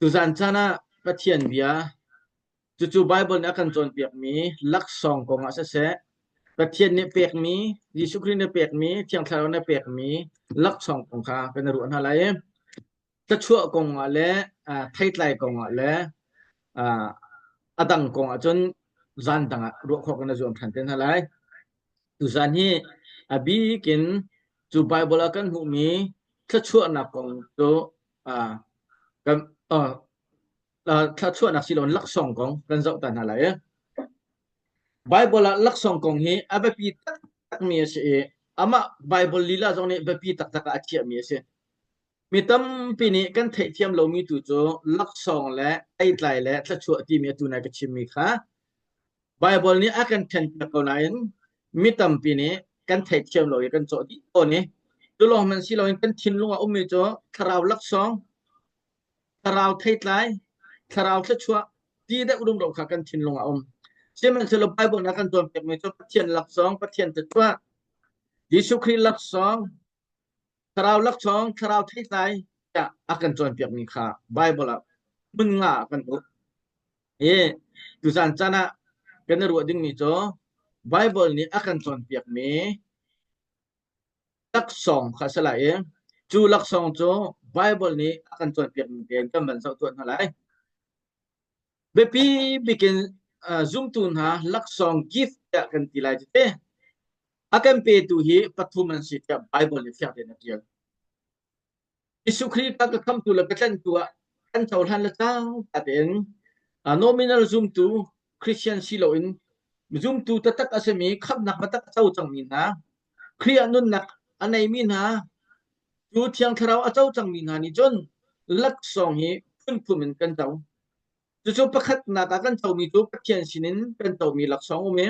Tuzan caan ah Pathian bia cucu Baibal nih a kan cawnpiakmi laksawng kong ah siseh, Pathian nih pekmi, Jesuh Khrih nih pekmi, Thiang Thlarau nih pekmi laksawng kong kha kan i ruah hna lai i thluachuah kong ah le theitlai kong ah le a dang kong ah cun zan dang ah ruah khawh kan i zuam ṭhan te hna lai. Tuzan hi a bik in cu Baibal ah kan hmuhmi thluachuahnak kong cu kan thluachuahnak si loin laksawng kong kan zoh ta hna lai. Baibal ah laksawng kong hi a biapi taktakmi a si i amah Baibal lila zong nih biapi taktak ah a chiahmi a si. Mi tampi nih kan theihthiam lomi tu cu laksawng le eitlai le thluachuah timi atu nai ka chimmi kha Baibal nih a kan ṭhenpiak ko nain mi tampi nih kan theihthiam lo i kan cawh dih tawn i cu lawng hmanh si loin kan thinlung ah ummi cu thlarau laksawng, thlarau theitlai, thlarau thluachuah ti deuh rumro kha kan thinlung ah um. Sihmanhsehlaw Baibal nih a kan cawnpiakmi cu Pathian laksawng, Pathian thluachuah, Jesuh Khrih laksawng, thlarau laksawng, thlarau theitlai tiah a kan cawnpiakmi kha Baibal ah hmun nga ah kan hmuh. Hi tuzan caan ah kan i ruah dingmi cu Baibal nih a kan cawnpiakmi laksawng kha a si lai i cu laksawng cu Baibal nih a kan cawnpiakmi tein kan van zoh tuah hna lai. Biapi bikin zumtu hna laksawng gift tiah kan ti lai tete. A kan petu hi pathum an si tiah Baibal nih fiang tein a ṭial. Jesuh Khrih ka ka khamtu le ka tlanhtu ah kan cohlan le cangka tein nominal zumtu Christian si loin zumtu taktak a simi khamhnak taktak a co cangmi hna Khrih ah nunnak a neimi hna cu Thiang Thlarau a co cangmi hna nih cun laksawng hi phunphun in kan co. Cucu pakhatnak ah kan comi cu Pathian sinin kan comi laksawng um i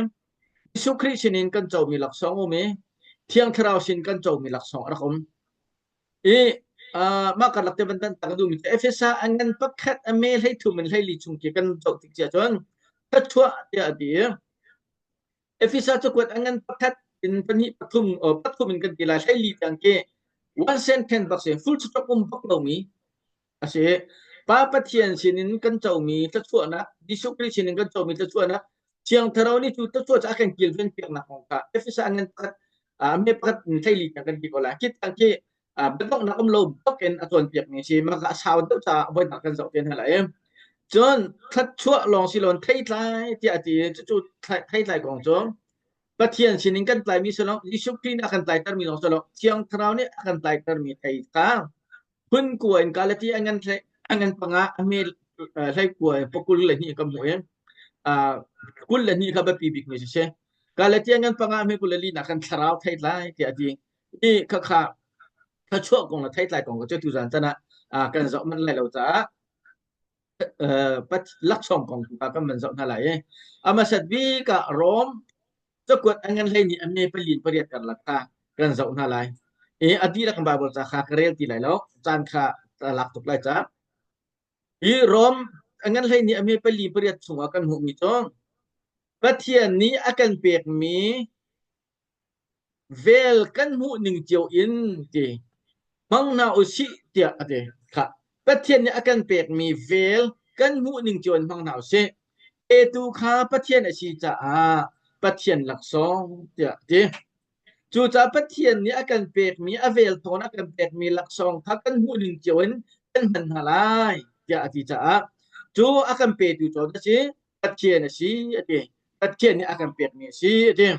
Jesuh Khrih sinin kan comi laksawng um i Thiang Thlarau sin kan comi laksawng a rak um. I mah karlak te van tan tak duhmi cu Efesa a ngan pakhat a me hlei thum in hlei li chung khi kan zoh tik cia cun thluachuah tiah a ti i Efesa cakuat a ngan pakhat in pahnih pathum pathum in kan ti lai hlei li tiang khi one sentence bak si full stop um bak lomi a si. Pa Pathian sinin kan comi thluachuahnak, Jesuh Khrih sinin kan comi thluachuahnak, Thiang Thlarau nih cu thluachuah cu a kan kilven piaknak kong kha Efesa ngan pakhat me pakhat hleili tiang kan ti ko lai. Khi tiang khi biadonghnak um lo bak in a cawnpiakmi si. Mah a sau deuh caah voidang kan zoh te hna lai. Cun thluachuah lawng si loin theitlai tiah a ti. Cucu theitlai kong cu Pathian sinin kan tlaimi si lo, Jesuh Khrih nih a kan tlaitermi lawng si lo, Thiang Thlarau nih a kan tlaitermi thei kha phun kua in Galati a ngan a ngan panga a hme hlei kua in pakul le hnih ka hmuh i 22 kha biapi bik mi si Galati a ngan panga a hme 22 nak kan thlarau theitlai tiah a ti i kha kha thluachuah kong le theitlai kong cu tuzan chan ah kan zoh manh lai lo caah laksawng kong tu kan van zoh hna lai i a hmasat bik ah Rom cakuat a ngan hlei nih a me palin pariat karlak kha kan zoh hna lai i a dihlak Bible ca kha ka rel ti lai lo caan kha lak tuk lai ca hi Rom a ngan hlei nih a me pali pariat chungah kan hmuhmi cu Pathian nih a kan pekmi Vel kan hmuh ning cio in ti hmang hna u sih tiah a ti. Khah. Pathian nih a kan pekmi vel kan hmuh ning cio in hmang hna u sih. Petu kha Pathian a si caah Pathian laksawng tiah a ti. Cucaah Pathian nih a kan pekmi a vel thawn a kan pekmi laksawng kha kan hmuh ning cio in kan hman hna lai tiah a ti caah cu a kan petu cu a si Pathian a si a ti. Pathian nih a kan pekmi a si a ti.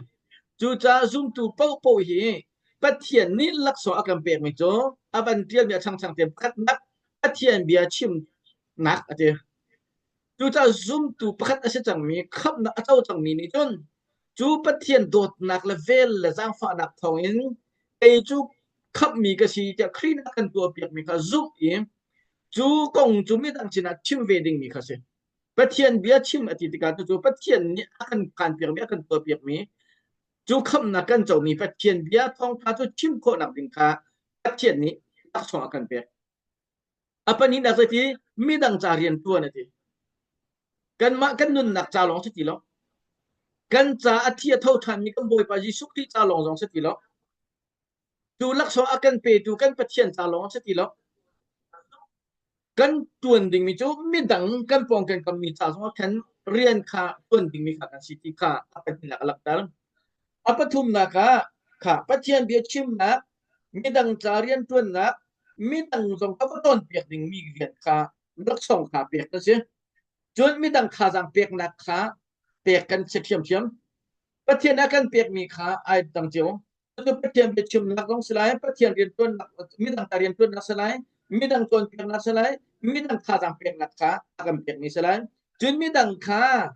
Cucaah zumtu paohpaoh hi Pathian nih laksawng a kan pekmi cu a van ṭialmi a changchang te pakhatnak Pathian bia chimnak a ti. Cucaah zumtu pakhat a si cangmi khamhnak a co cangmi nih cun cu Pathian dawtnak le vel le zaangfahnak thawngin kei cu khamhmi ka si tiah Khrih nih a kan tuahpiakmi kha zumh i cu kong cu midang sinah chim ve dingmi kha si. Pathian bia chim a ti tikah cucu Pathian nih a kan phanpiakmi a kan tuahpiakmi cu khamhnak kan comi Pathian bia thawngtha cu chim khawhnak ding kha Pathian nih laksawng a kan pek. A pahnihnak cu ti midang ca rian tuan a ti. Kanmah kan nunnak ca lawng si ti lo. Kan ca a thi a tho ṭhanmi kan Bawipa Jesuh Khrih ca lawng zong si ti lo. Cu laksawng a kan petu kan Pathian ca lawng si ti lo. Kan ṭuan dingmi cu midang kan pawng kan kammi ca zongah khan rian kha ṭuan dingmi kha kan si ti kha a pahnihnak a langhter. A pathumnak ah kha Pathian bia chimnak, midang ca rian ṭuannak, midang zong kha va cawnpiak dingmi rian kha laksawng kha pek kan si. Cun midang thazaang peknak kha pek kan si ṭhiamṭhiam. Pathian a kan pekmi kha ai dang cio. Cucu Pathian biachimnak zong si lai, Pathian rianṭuannak, midang ta rianṭuannak si lai, midang cawnpiaknak si lai, midang thazaang peknak kha a kan pekmi si lai. Cun midang kha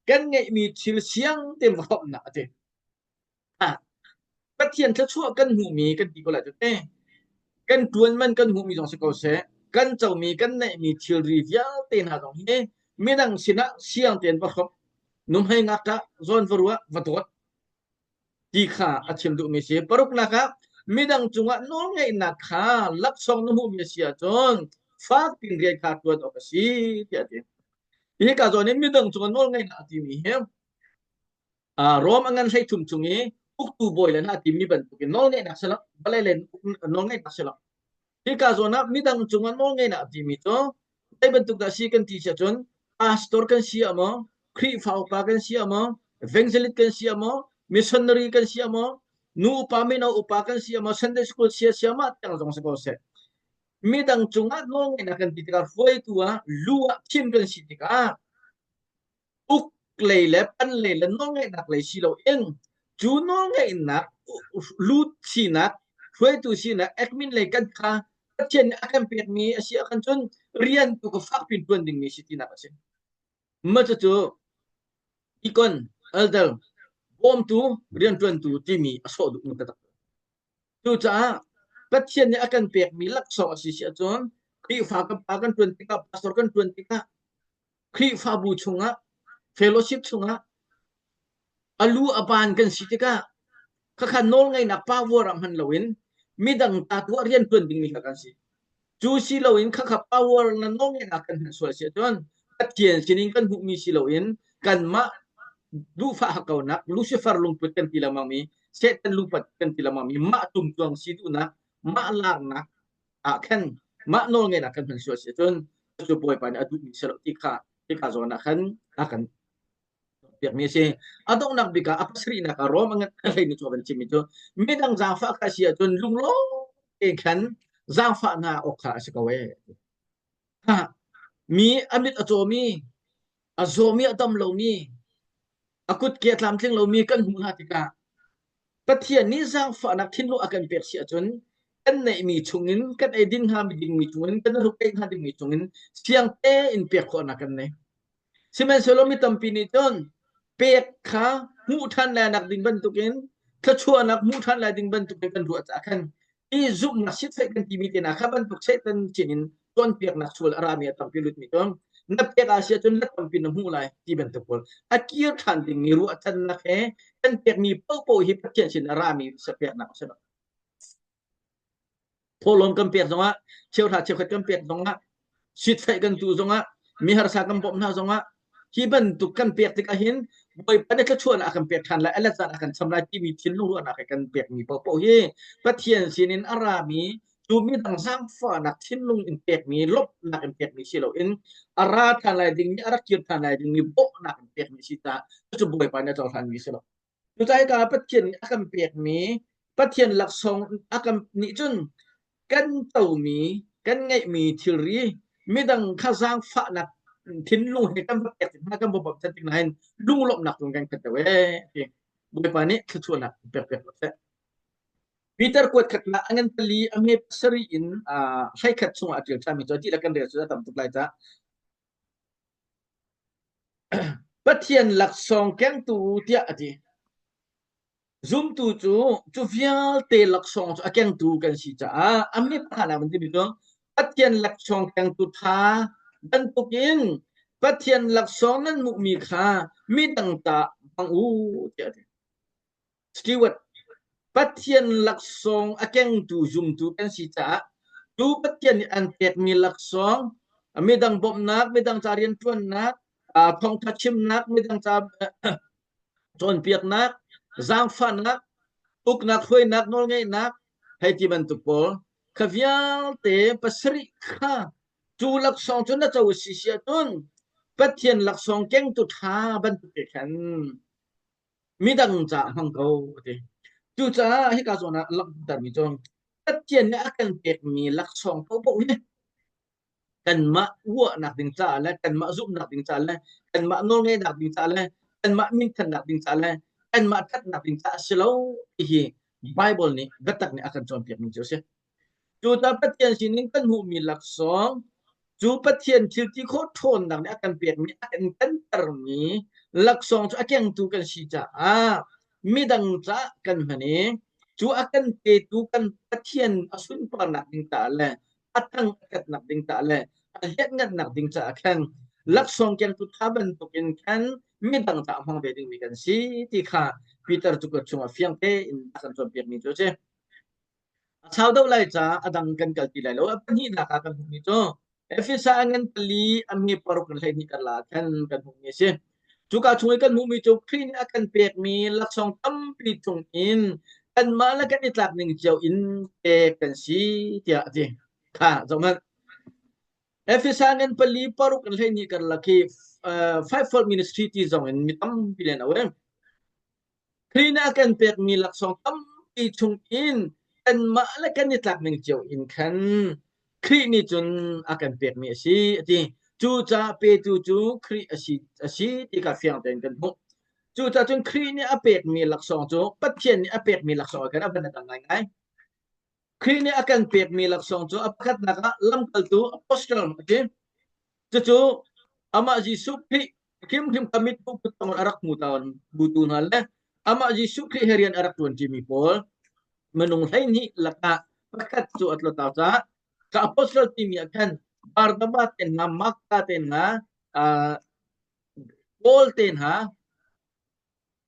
kan ngeihmi thil siang tein va hrawmhnak a ti. Ah, Pathian thluachuah kan hmuhmi kan ti ko lai cu te. Kan ṭuan man kan hmuhmi zong si ko seh, kan comi kan neihmi thilri vialte hna zong hi midang sinah siang tein va hrawmh, nuhmei ngakṭah zawn va ruah, va dawt ti kha a chim duhmi si. Paruknak ah midang cungah nawlngeihnak kha laksawng na hmuhmi a si ahcun fak piin rian kha ṭuan awk a si tiah a ti. Hika zawn in midang cungah nawlngeihnak a timi hi Rom a ngan 13 chung i uktu bawi le hna timi bantukin nawlngeihnak si lo, vawlei le nawlngeihnak si lo. Hika zawn ah midang cungah nawlngeihnak a timi cu zei bantuk dah si kan ti si ahcun pastor kan si ah maw, Khrihfa upa kan si ah maw, evangelist kan si ah maw, missionary kan si ah maw, nu upa mino upa kan si ah maw, Sunday school sia siamah tiang zong si ko seh. Midang cungah nawlngeihnak kan ti tikah hruaitu ah lu ah thim kan si tikah uk lei le pan lei le nawlngeihnak lei si loin cu nawlngeihnak lut sinak hruaitu sinak admin lei kan kha Pathian nih a kan pekmi a si ahkhan cun rian tu ka fak pin tuan dingmi si tinak a si. Mah cucu ikon elder bawmtu riantuantu timi a sawh duhmi taktak. Cucaah Pathian nih a kan pekmi laksawng a si si ahcun Khrihfa kan pa kan tuan tikah pastor kan tuan tikah Khrihfabu chungah fellowship chungah a lu a ban kan si tikah khakha nawlngeihnak power ah hman loin midang ta tuah rian tuan dingmi kha kan si. Cu si loin khakha power na nawlngeihnak kan hman sual si ahcun Pathian sinin kan hmuhmi si loin kanmah duhfah hakkaunak Lucifer lungput kan ti lengmangmi Satan lungput kan ti lengmangmi mah tumtuang si duhnak mah larnak ah khan mah nawlngeihnak kan hman sual si ahcun cu Bawipa nih a duhmi si lo ti kha hika zawn ah khan a kan piakmi a si. A donghnak bik ah a pasarihnak ah Rom a ngan hlei ni cu a van chimmi cu midang zaangfah kha si ahcun lunglawm tein khan zaangfah hna awk kha a si ko ee. Ha, mi a mit a cawmi, a zawmi a dam lomi, a kutke a tlamtling lomi kan hmuh hna tikah Pathian nih zaangfahnak thinlung a kan pek si ahcun kan neihmi chungin kan eidin hnga dingmi chungin kan hruk-eih hnga dingmi chungin siang tein pek khawhnak kan nei. Sihmanhsehlaw mi tampi nih cun pek kha hmuh ṭhan lai ding bantukin thluachuahnak hmuh ṭhan lai ding bantukin kan ruah caah khan i zumhnak sitfeih kan timi te hna kha bantuk Satan sin in cawnpiaknak sual a rami a tampi lutmi cu na pek ah si ahcun na tampi na hmuh lai ti bantuk pawl a kir ṭhan dingmi ruahchannak he kan pekmi paohpaoh hi Pathian sin a rami peknak a si lo. Thawhlawm kan pek zongah cheuhra cheukhat kan pek zongah sitfeih kan tu zongah mi harsa kan bawmh hna zongah hi bantuk kan pek tikah hin Bawipa nih thluachuahnak a kan pek ṭhan lai a let zat a kan cham lai timi thinlung ruahnak he kan pekmi paohpaoh hi Pathian sinin a rami cu midang zaangfahnak thinlung in pekmi lawmhnak in pekmi si loin a ra ṭhan lai dingmi a rak kir ṭhan lai dingmi bawmhnak in pekmi si caah cucu Bawipa nih a cohlanmi si lo. Cucaah hika Pathian nih a kan pekmi Pathian laksawng a kan nih cun kan tomi kan ngeihmi thilri midang kha zaangfahnak thinlung he kan va pek tik hna kan va bawmh tik hna hin lunglawmhnak cun kan khat deuh ee ti Bawipa nih thluachuahnak pek piak ko seh. Peter kuat khatnak a ngan pali a me pasarih in 11 chungah a ṭial ṭhanmi cu a dihlak kan rel cu a tam tuk lai cah Pathian laksawng kengtu tiah a ti. Zumtu cu cu vialte laksawng cu a kengtu kan si caah a mit phanak an timi cu Pathian laksawng kengtu ṭha bantukin Pathian laksawng nan hmuhmi kha midang ta hmang u tiah a ti. Steward, Pathian laksawng a kengtu zumtu kan si caah tu Pathian nih an pekmi laksawng midang bawmhnak, midang ca rianṭuannak, thawngṭha chimnak, midang ca cawnpiaknak, zaangfahnak, uknak, hruainak, nawlngeihnak, hei ti bantuk pawl kha vialte pasarih kha. Cu laksawng cu na co a si si ahcun Pathian laksawng kengtu ṭha bantuk te khan midang caah hmang ko a ti. Cucaah hika zawn ah langhtermi cu Pathian nih a kan pekmi laksawng paohpaoh hi kanmah ruahnak ding caah le kanmah zumhnak ding caah le kanmah nawlngeihnak ding caah le kanmah minthannak ding caah le kanmah ṭhatnak ding caah a si lo ti hi Bible nih biatak nih a kan cawnpiakmi cu a si. Cucaah Pathian sinin kan hmuhmi laksawng cu Pathian thil ti khawh ṭhawnnak nih a kan pekmi a kan kantermi laksawng cu a kengtu kan si caah midang caah kan hman i cu a kan petu kan Pathian a sunparnak ding caah le a thang a katnak ding caah le a lianhngannak ding caah khan laksawng kengtu ṭha bantukin khan midang caah hmang ve dingmi kan si ti kha Peter cu ka chungah fiang tein a kan cawnpiakmi cu a si. A sau deuh lai caah a dang kan kal ti lai lo. A pahnihnak ah kan hmuhmi cu Efesa a ngan pali a mi paruk in 12 karla ah khan kan hmuhmi a si. Cuka chung i kan hmuhmi cu Khrih nih a kan pekmi laksawng tampi chung in kanmah le kan i tlak ning cio in pek kan si tiah a ti. Kha zohhmanh. Efesa ngan pali paruk in 12 karlak hi fivefold ministry ti zong in mi tampi len a um. Khrih nih a kan pekmi laksawng tampi chungin kanmah le kan i tlak ning cio in khan Khrih nih cun a kan pekmi a si a ti. Cucaah petu cu Khrih a si, a si ti kha fiang tein kan hmuh. Cucaah cun Khrih nih a pekmi laksawng cu Pathian nih a pekmi laksawng ah khan a van a dang ngaingai. Khrih nih a kan pekmi laksawng cu a pakhatnak ah lamkaltu apostle a ti. Cucu amah Jesuh Khrih hrimhrim ka mit put a rak hmu tawn butu hna le amah Jesuh Khrih he rian a rak ṭuanṭimi pawl minung 12 lakah pakhat cu a tlotau caah ka apostle timi ah khan Barnabas te hna, Marka te hna, Paul te hna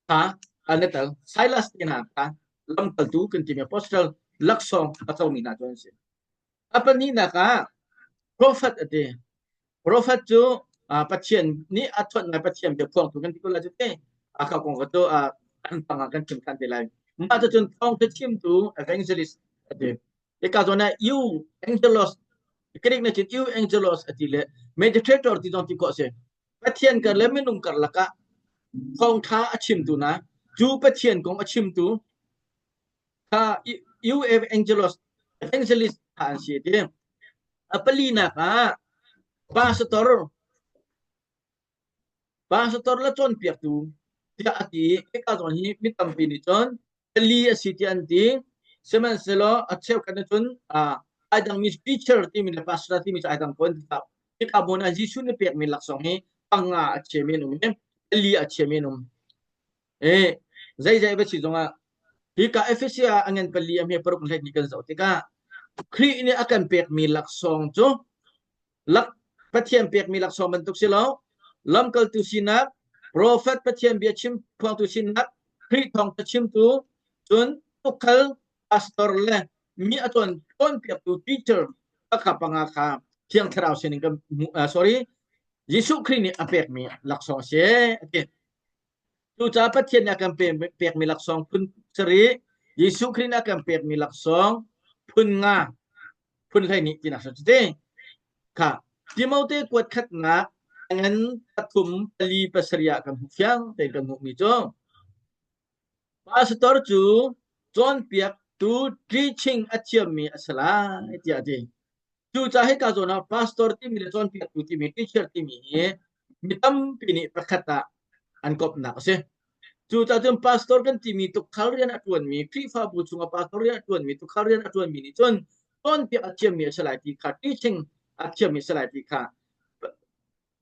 kha an i tel. Silas te hna kha lamkaltu kan timi apostle laksawng a comi hna cu an si. A pahnihnak ah prophet a ti. Prophet cu Pathian nih a chawnhnak Pathian biaphuangtu kan ti ko lai cu te. A ka kong ka cu pang ah kan chim than te lai. Mah cu cun thawngtha chimtu evangelist a ti. Hika zawn ah eu angelos Greek na cun eu angelos a ti le mediator ti zong ti khawh a si. Pathian kar le minung karlak ah thawngtha a chimtu na cu Pathian kong a chimtu kha eu evangelos evangelist kha an si ti. A palinak ah pastor pastor le cawnpiaktu tiah a ti. Hika zawn hi mi tampi nih cun pali a si tiah an ti. Sihmanhsehlaw a cheukhat nih cun ai dangmi teacher timi le pastor timi cu ai dang ko an ti. Hika hmun ah Jesuh nih pekmi laksawng hi panga a chiami an um i pali a chiami an um. E zeizei va si zongah hika Efesia ah a ngan pali a hme paruk 12 kan zoh tikah Khrih nih a kan pekmi laksawng cu lak Pathian pekmi laksawng bantuk si lo lamkaltu sinak profet Pathian bia chim phuangtu sinak Khrih thawngtha chimtu cun tukhal pastor le mi a cawn cawnpiaktu teacher pakha panga kha Thiang Thlarau sinin kan sorry Jesuh Khrih nih a pekmi laksawng a si a ti. Cucaah Pathian nih a kan pekmi laksawng phun sarih, Jesuh Khrih nih a kan pekmi laksawng phun nga, phun 12 tinak cu ti. Kha Timote kuat khatnak ngan pathum pali pasarih ah kan hmuh fiang tein kan hmuhmi cu pastor cu cawnpiaktu teaching a thiammi a si lai tiah a ti. Cucaah hika zawn ah pastor timi le cawnpiaktu timi teacher timi hi mi tampi nih pakhat ah an komhnak a si. Cucaah cun pastor kan timi tukhal rian a ṭuanmi Khrihfabu chungah pastor rian a ṭuanmi tukhal rian a ṭuanmi nih cun cawnpiak a thiammi a si lai ti kha teaching a thiammi a si lai ti kha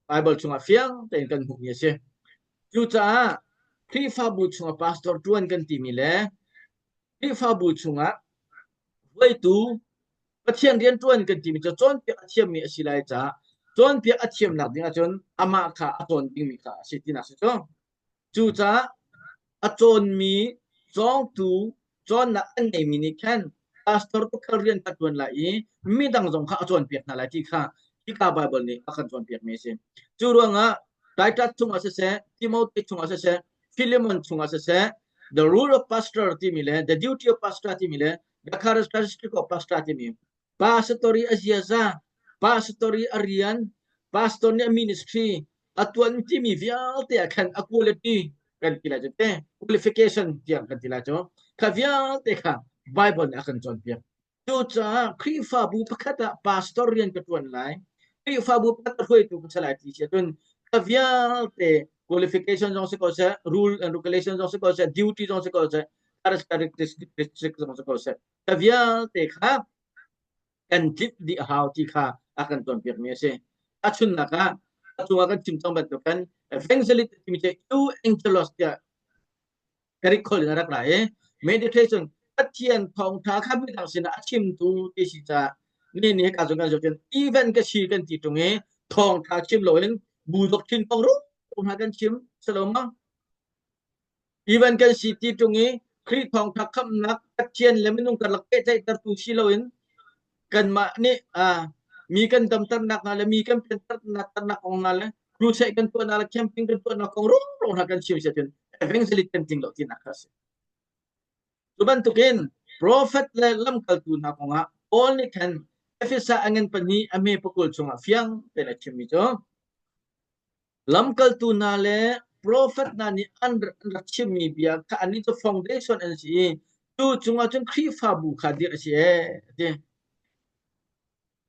Bible chungah fiang tein kan hmuhmi a si. Cucaah Khrihfabu chungah pastor ṭuan kan timi le Khrihfabu chungah hruaitu Pathian rianṭuan kan timi cu cawnpiak a thiammi a si lai caah cawnpiak a thiamnak ding ahcun amah kha a cawn dingmi kha a si tinak si cu. Cucaah a cawnmi cawngtu cawnnak an ngeimi nih khan pastor tukhal rian kha ṭuan lai i midang zong kha a cawnpiak hna lai ti kha hika Baibal nih a kan cawnpiakmi a si. Cu ruangah Titus chungah siseh, Timote chungah siseh, Philemon chungah siseh, the rule of pastor timi le the duty of pastor timi le the characteristic of pastor timi pastor i a ziaza. Pastor i a rian, pastor nih a ministry a tuan timi vialte ah khan a quality kan ti lai cu te, qualification tiang kan ti lai cu. Kha vialte kha Bible nih a kan cawnpiak. Cucaah Khrihfabu pakhat ah pastor rian ka ṭuan lai, Khrihfabu pakhat a hruaitu ka si lai ti si ahcun ka vialte qualification zong si ko seh, rule and regulation zong si ko seh, duty zong si ko seh, characteristic zong si ko seh, ka vialte kha kan tlinh dih a hau ti kha a kan cawnpiakmi a si. A chunnak ah a cungah kan chim cang bantukin evangelist timi cu euangelos tiah Greek holh in a rak ra i meditation Pathian thawngtha kha midang sinah a chimtu ti si caah ni ni ka zong kan zoh cun event ka si kan ti tung i thawngtha chim loin bu doctrine kong ru hna kan chim salo ma event kan si ti tung i Khrih thawngtha khamnak Pathian le minung karlak pehtlaihtertu si loin kanmah nih mi kan damternak hna le mi kan pianternak ternak kong hna le crusade kan tuahnak le camping kan tuahnak kong rongrong hna kan chim si ahcun evangelist kan tling lo tinak kha a si. Cu bantukin prophet le lamkaltu hna kongah Paul nih khan Efesa a ngan pahnih a hme pakul chungah fiang tein a chimmi cu Lamkaltu hna le profet hna nih an rak chimmi bia kha annih cu foundation an si i cu cungah cun Khrihfabu kha dirh a si ee a ti.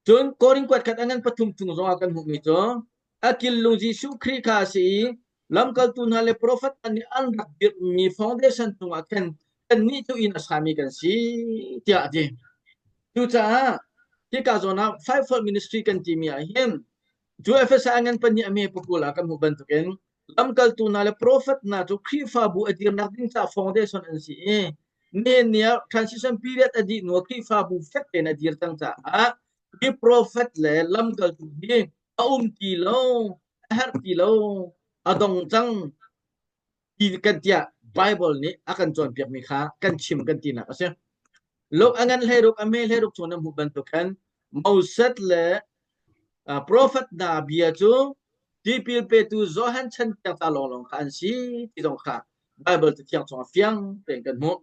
Cun Korin kuat khat a ngan pathum chung zongah kan hmuhmi cu a killung Jesuh Khrih kha a si i lamkaltu hna le profet hna nih an rak dirhmi foundation cungah khan kannih cu inn a sami kan si tiah a ti. Cucaah hika zawn ah fivefold ministry kan timi ah hin Cu Efesa ngan pahnih a me pakul ah kan hmuh bantukin lamkaltu hna le profet hna cu Khrihfabu a dirnak ding caah foundation an si i nihin ni ah transition period a dih hnu ah Khrihfabu fek tein a dir cang caah hi profet le lamkaltu hi a um ti lo, a herh ti lo, a dong cang ti kan tiah Bible nih a kan cawnpiakmi kha kan chim kan tinak a si. Luk a ngan hleiruk a hme hleiruk chung na hmuh bantuk khan Moses le profet hna bia cu tipil petu Johan chan tiang ta lawnglawng kha an si ti zong kha Bible cathiang chungah fiang tein kan hmuh.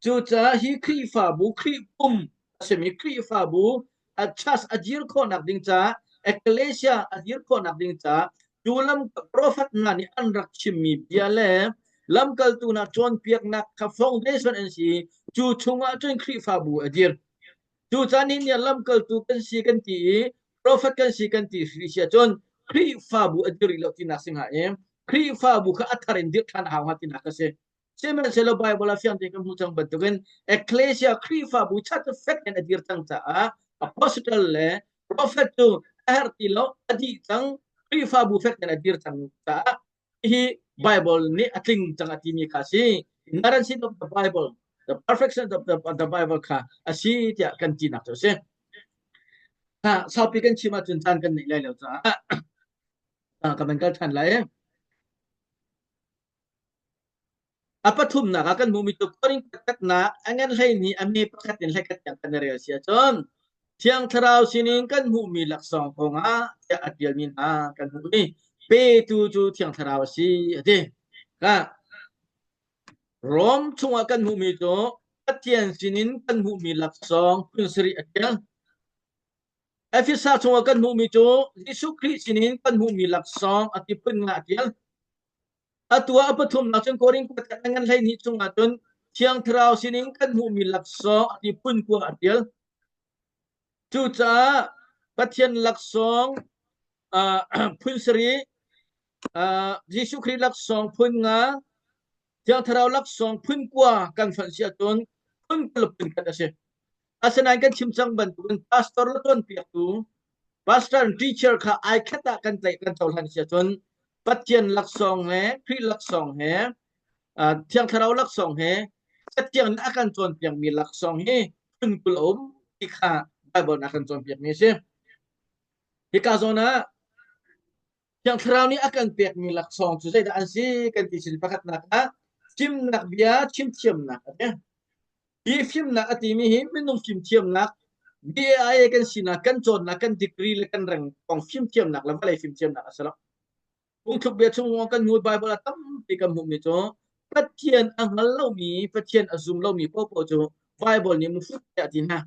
Cucaah hi Khrihfabu, Khrih pum a simi Khrihfabu a church a dir khawhnak ding caah Ecclesia a dir khawhnak ding caah cu lam profet hna nih an rak chimmi bia le lamkaltu hna cawnpiaknak kha foundation an si cu chungah cun Khrihfabu a dir. Cucaah nihin ni ah lamkaltu kan si kan ti i profet kan si kan ti si ahcun Khrihfabu a dir rih lo tinak si hnga i Khrihfabu kha a thar in dirh ṭhan a hau hnga tinak a si. Sihmanhsehlaw Bible ah fiang tein kan hmuh cang bantukin Ecclesia Khrihfabu chat fek in a dir cang caah apostle le prophet cu a herh ti lo a dih cang Khrihfabu fek in a dir cang caah hi Bible nih a tling cang a timi kha a si. Inerrancy of the Bible, the perfection of the, of the Bible kha a si tiah kan tinak cu a si. Ha, saupi kan chim ahcun caan kan neih lai lo caah ka van kal ṭhan lai. A pathumnak ah kan hmuhmi cu Korin pakhatnak a ngan hleihnih a me pakhat in hlekhat tiang kan i rel si ahcun Thiang Thlarau sinin kan hmuhmi laksawng kongah tiah a ṭialmi hna kan hmuh i petu cu Thiang Thlarau a si a ti. Ka Rom chungah kan hmuhmi cu Pathian sinin kan hmuhmi laksawng phun sarih a ṭial. Efesa chungah kan hmuhmi cu Jesuh Khrih sinin kan hmuhmi laksawng a ti phun nga a ṭial. Atu ah a pathumnak cun Korin pakhat ngan 12 chungah cun Thiang Thlarau sinin kan hmuhmi laksawng a ti phun kua a ṭial. Cucaah Pathian laksawng phun sarih, Jesuh Khrih laksawng phun nga, Thiang Thlarau laksawng phun kua kan fonh si ahcun phun kul phun khat a si. Asinain kan chim cang bantukin pastor le cawnpiaktu pastor and teacher kha ai khat ah kan tlaih kan cohlan si ahcun Pathian laksawng he Khrih laksawng he Thiang Thlarau laksawng he Cathiang nih a kan cawnpiakmi laksawng hi phun 20 a um ti kha Bible nih a kan cawnpiakmi a si. Hika zawn ah Thiang Thlarau nih a kan pekmi laksawng cu zeidah an si kan ti sin pakhatnak ah fimnak bia chimthiamnak a ti. Hi fimnak a timi hi minung fimthiamnak BAIA kan sinak kan cawnnak kan degree le kan reng kong fimthiamnak le vawlei fimthiamnak a si lo. Phungthluk bia chung kan hmu Bible ah tampi kan hmuhmi cu Pathian a hngal lomi Pathian a zum lomi paohpaoh cu Bible nih mifim tiah a ti hna.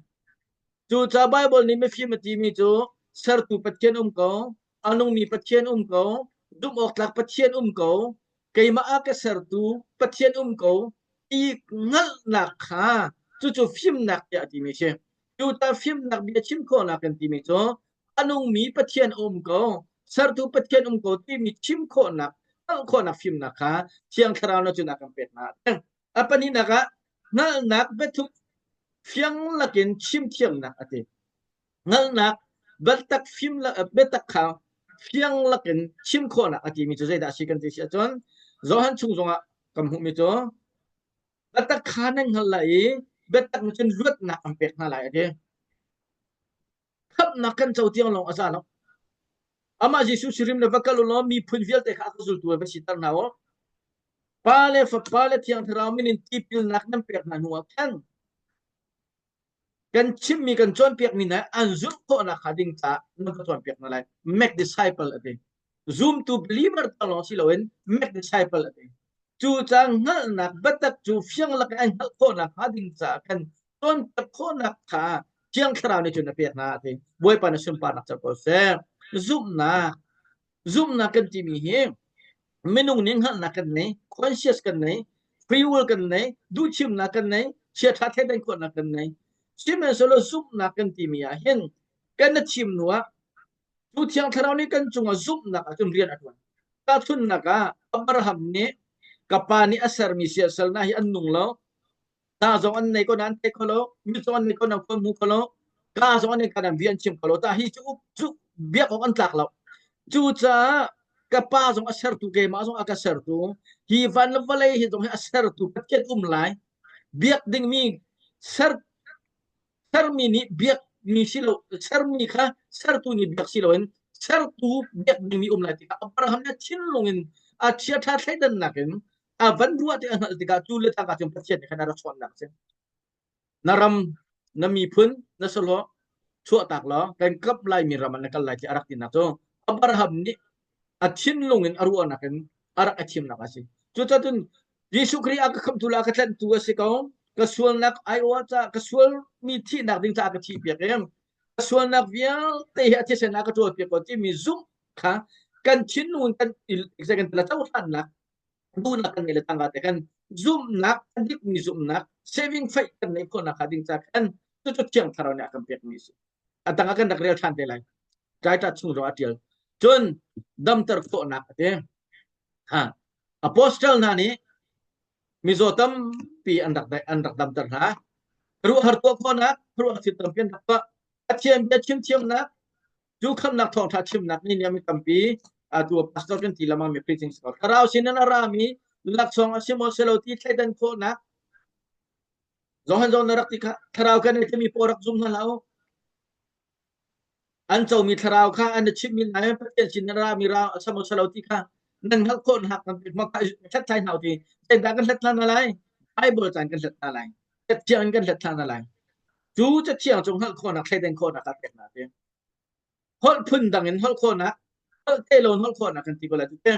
Cucaah Bible nih mifim a timi cu Sertu Pathian um ko, a nungmi Pathian um ko, zumh awk tlak Pathian um ko, keimah a ka sertu Pathian um ko ti hngalhnak kha cucu fimnak tiah a timi a si. Cuta fimnak bia chim khawhnak kan timi cu a nungmi Pathian um ko, sertu Pathian um ko timi chim khawhnak, hngalh khawhnak fimnak kha Thiang Thlarau na cun a kan pek hna. A pahnihnak ah hngalhnak biathup fiang lakin chim thiamnak a ti. Hngalhnak biatak fim biatak kha fiang lakin chim khawhnak a timi cu zeidah a si kan ti si ahcun Johan chung zongah kan hmuhmi cu biatak kha nan hngalh lai i biatak nih cun luatnak an pek hna lai a ti. Khamhnak kan co tiang lawng a za lo. Amah Jesuh sirim le va kal u law miphun vialte kha a ka zultu va siter hna u. Pa le Fapa le Thiang Thlarau min in tipilnak nan pek hna hnuah khan kan chimmi kan cawnpiakmi hna an zulh khawhnak hnga ding caah nan ka cawnpiak hna lai. Make disciple a ti. Zumtu believer ta lawng si loin make disciple a ti. Cu caah hngalhnak biatak cu fiang lak in an hngalh khawhnak hnga ding caah kan cawnpiak khawhnak kha Thiang Thlarau nih cun a pek hna a ti. Bawipa na sunparnak co ko seh. Zumhnak Zumhnak kan timi hi minung nih hngalhnak kan nei, conscious kan nei, free will kan nei, duhthimnak kan nei, chiaṭha thleidan khawhnak kan nei. Sihmanhsehlaw zumhnak kan timi ah hin kan na thim hnu ah cu Thiang Thlarau nih kan cungah zumhnak ah cun rian a ṭuan. Tahchunhnak ah Abraham nih ka pa nih a sermi siasal hna hi an nung lo, ta zong an nei ko na an thei kho lo mi zong an nei ko na khua hmu kho lo ka zong an nei ka nan bia an chim kho lo ta hi cu cu biak awk an tlak lo cu caah ka pa zong a sertu keimah zong a ka sertu hi van le vawlei hi zong hi a sertu Pathian um lai biak dingmi ser sermi nih biak mi si lo sermi kha sertu nih biak si loin sertu biak dingmi um lai tikah Abraham nih thinlung in a chiaṭha thleidannak in a van ruah ti a hngalh tikah cu le cangka cun Pathian nih khan a rak chawnhnak a si. Na ram, na miphun, na sahlawh chuahtak law kan kap laimi ram ah na kal lai ti a rak tinak cu Abraham nih a thinlung in a ruahnak in a rak a thimnak a si. Cucacun Jesuh Khrih a ka khamhtu le a ka tlanhtu a si ko. Ka sualnak aiawh caah ka sualmi thihnak ding caah ka thih piak i ka sualnak vialte hi a thisen ah ka ṭawl piak ko timi zumh kha kan thinlung in kan kan la cohlannak duhnak kan ngei le tangka te kan zumhnak a dikmi zumhnak saving faith kan neih khawhnak hnga ding ca khan cucu thiang thlarau nih a kan pekmi a si. A tang ah kan rak rel ṭhan te lai. Ṭaiṭa chung zong a ṭial. Cun damter khawhnak a ti. Ha. Apostle hna nih mizaw tampi an rak an rak damter hna. Ruahar tuah khawhnak, ruah thil tampi an rak tuah. Pathian bia chim thiamnak, cu khamnak thawngṭha chimnak nih mi tampi atu pastor kan ti lamang mi preaching si ko. Thlarau sin in a rami laksawng a si maw si lo ti thleidan khawhnak Johan zong na rak ti kha thlarau kan ei timi pawl rak zum hna hlah u. An comi thlarau kha an chimmi hna in Pathian sin in rami ra samo salo ti kha nan hngalh khawh hna kan ma kha hlathlai hna ti zeidah kan hlat hna lai Bible caan kan hlat hna lai cathiang in kan hlat hna lai cu cathiang cu hngalh khawhnak thleidan khawhnak a pek hna ti Holh phun dang in holh khawhnak, holh te lo in holh khawhnak kan ti ko lai cu te.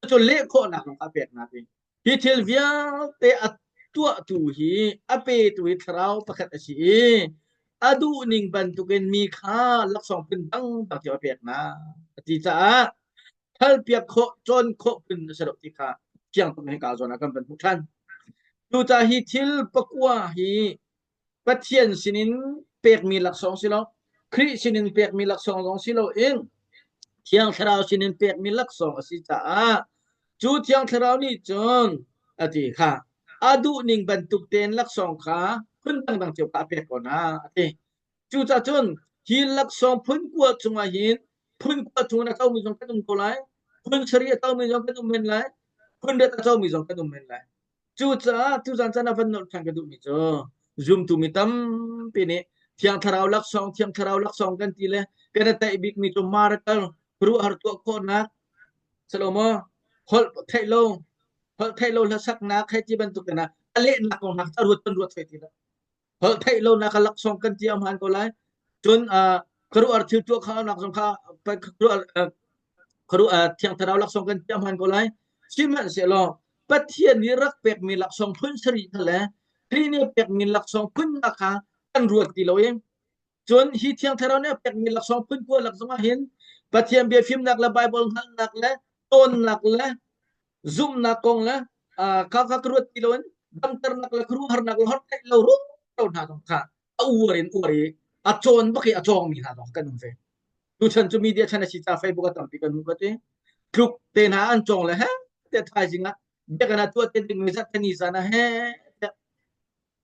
Cu leh khawhnak zong kha a pek hna ti. Hi thil vialte a tuahtu hi a petu hi thlarau pakhat a si i a duhning bantukin mi kha laksawng phun dangdang cio a pek hna a ti caah thalpiak khawh cawn khawh phun a si lo ti kha fiang tuk in hika zawn ah kan van hmuh ṭhan. Cucaah hi thil pakua hi Pathian sinin pekmi laksawng si lo, Khrih sinin pekmi laksawng zong si loin Thiang Thlarau sinin pekmi laksawng a si caah cu Thiang Thlarau nih cun a ti kha a duhning bantuk tein laksawng kha phun dangdang cio kha a pek ko hna a ti. Cucaah cun hi laksawng phun kua cungah hin phun kua chung in a comi zong kan um ko lai, phun sarih a comi zong kan um men lai, phun riat a comi zong kan um men lai. Cucaah tuzan caan ah van nolh ṭhan ka duhmi cu zumtu mi tampi nih Thiang Thlarau laksawng, Thiang Thlarau laksawng kan ti le kan i taih bikmi cu miracle, khuaruahhar tuah khawhnak, salomo holh theih lo, holh theih lo hlasaknak hei ti bantuk in a lehnak kong hna a ruat kan ruat thai ti lo. Holh theih lonak a laksawng kan ti a hmaan ko lai. Cun khuaruahhar thil tuah khawhnak zong kha Thiang Thlarau laksawng kan ti a hmaan ko lai. Sihmanhsehlaw Pathian nih rak pekmi laksawng phun sarih kha le Khrih nih pekmi laksawng phun hna kha kan ruat ti lo i. Cun hi Thiang Thlarau nih a pekmi laksawng phun kua lak zongah hin Pathian bia fimnak le Baibal hngalhnak le cawnnak le zumhnak kong le kha kha ka ruat ti loin damternak le khuaruahharnak le holh theih lo ro hna zong kha a uar in uar i a cawn bak i a cawngmi hna zong kan um ve. Tuchan cu media chan a si ca Facebook a tampi kan hmuh ka ti. Tluk te hna an cawng le he te thaizing ah biakinn ah tuah te ding mi zat ni zan ah he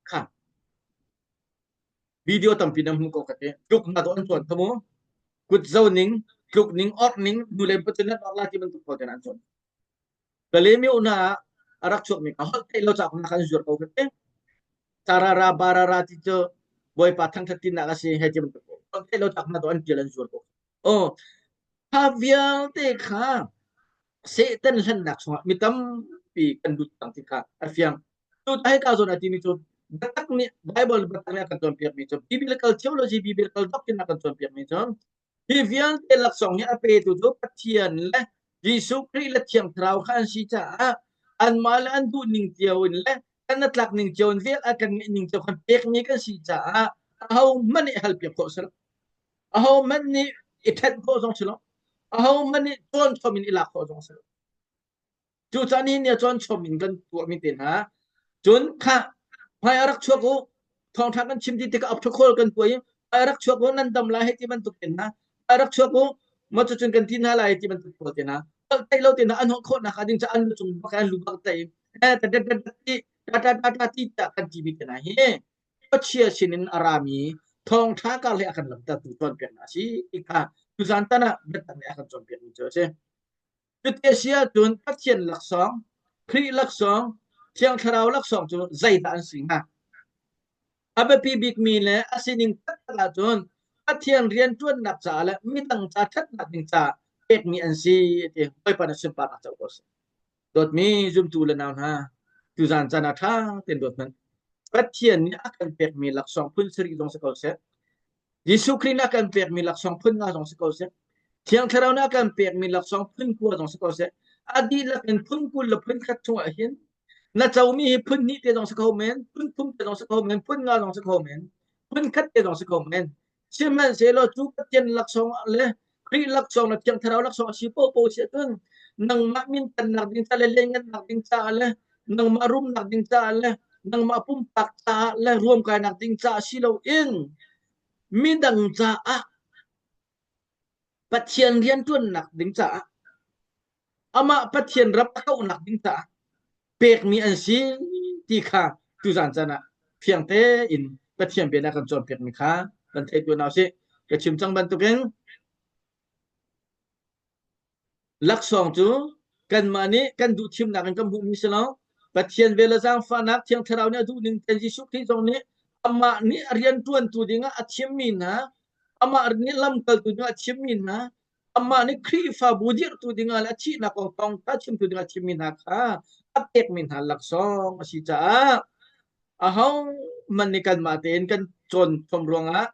kha video tampi na hmuh ko ka ti. Tluk hna to an cawn thamu. Kut zo ning, tluk ning, orh ning, nu le pa cun nan orh la ti bantuk pawl te an cawn. Kalaymyo hna ah a rak chuakmi ka holh theih lo cauk hna kan zuar ko ka ti. Tarara barara ti cu Bawipa thangthat tinak a si hei ti bantuk holh theih lo cauk hna to an tial an zuar ko. Oh, kha vialte kha Satan hlennak chungah mi tampi kan lut cang ti kha a fiang. Tu hei ka zawn a timi cu biatak nih Bible biatak nih a kan cawnpiakmi cu biblical theology biblical doctrine a kan cawnpiakmi cu Hi vialte laksawng hi a petu cu Pathian le Jesuh Khrih le Thiang Thlarau kha an si caah anmah le an duh ning cio in le kan tlak ning cio in vel a kan ngeih ning cio khan pekmi kan si caah ahohmanh nih halpiak khawh si lo. Ahohmanh nih i ṭhenh khawh zong si lo. Ahohmanh nih cawn chom in i lak khawh zong si lo. Cucaah nihin ni ah cun chom in kan tuahmi te hna cun khah hmai a rak chuak u thawngṭha kan chim ti tikah optokhawl kan tuah i hmai a rak chuak u nan dam lai hei ti bantuk te hna hmai a rak chuak u maw cucun kan ti hna lai ti bantuk pawl te hna theih lo te hna an holh khawhnak hnga ding cu an lu cung bak an lu bak tei eh ta ta ta ti ta ta ta ta ti tiah kan ti mi te hna hi Pathian sinin a rami thawngṭha kar hlei a kan lamtertu cawnpiaknak a si ti kha tuzan tan ah biatak nih a kan cawnpiakmi cu a si. Cuti a si ahcun Pathian laksawng, Khrih laksawng, Thiang Thlarau laksawng cu zeidah an si hnga? A biapi bikmi le a sining taktak ahcun Pathian rianṭuannak caah le midang ca ṭhatnak ding caah pekmi an si ti Bawipa na sunparnak co ko seh. Dawtmi zumtu le nau hna, tuzan caan ah ṭha tein ruat hmanh. Pathian nih a kan pekmi laksawng phun sarih zong si ko seh. Jesuh Khrih nih a kan pekmi laksawng phun nga zong si ko seh. Thiang Thlarau nih a kan pekmi laksawng phun kua zong si ko seh. A dihlak in phun 20 le phun khat chungah hin na comi hi phun hnih te zong si kho men, phun thum te zong si kho men, phun nga zong si kho men, phun khat te zong si kho men. Sihmanhsehlaw cu Pathian laksawng le Khrih laksawng le Thiang Thlarau laksawng a si paohpaoh si ahcun nangmah mintannak ding ca le lianngannak ding caah le nangmah rumnak ding caah le nangmah pumpak caah le ruamkainak ding caah si loin midang caah Pathian rianṭuannak ding caah amah Pathian ram a kauhnak ding caah pekmi an si ti kha tuzan caan ah fiang tein Pathian bia nih a kan cawnpiakmi kha kan theih tuah hna usih. Ka chim cang bantukin Laksawng cu kanmah nih kan duh thimnak in kan hmuhmi si lo. Pathian vel le zaangfahnak Thiang Thlarau nih a duh ning tein Jesuh Khrih zong nih amah nih a rianṭuantu dingah a thimmi hna, amah nih lamkaltu dingah a thimmi hna, amah nih Khrihfabu dirhtu dingah le a thihnak kong thawngṭha chimtu dingah a thimmi hna kha a pekmi hna laksawng a si caah ahohmanh nih kanmah tein kan cawn chom ruangah,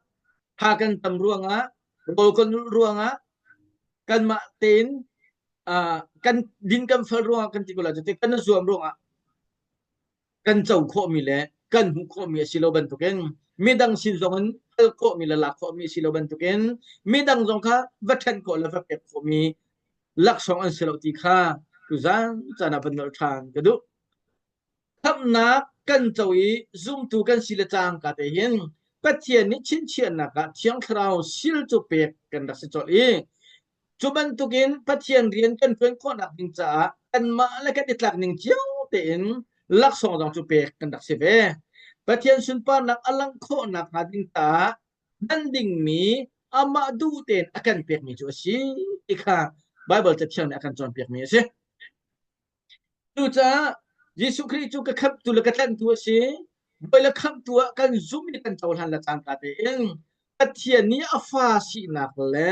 tha kan tam ruangah, rawl kan ulh ruangah kanmah tein kan din kan fel ruangah kan ti ko lai cuti kan i zuam ruangah kan co khawhmi le kan hmuh khawhmi a si lo bantukin midang sin zong in hal khawhmi le lak khawhmi a si lo bantukin midang zong kha va ṭhen khawh le va pek khawhmi laksawng an si lo ti kha tuzan caan ah van nolh ṭhan ka duh. Khamhnak kan co i zumtu kan si le cangka te hin Pathian nih chinchiahnak ah Thiang Thlarau sil cu pek kan rak si colh i cu bantukin Pathian rian kan ṭuan khawhnak ding caah kanmah le kan i tlak ning cio tein laksawng zong cu pek kan rak si ve. Pathian sunparnak a langh khawhnak hnga ding caah hman dingmi amah duh tein a kan pekmi cu a si ti kha Baibal Cathiang nih a kan cawnpiakmi a si. Cucaah Jesuh Khrih cu ka khamhtu le ka tlanhtu a si. Bawi le khamhtu ah kan zumh i kan cohlan le cangka tein Pathian nih a fa sinak le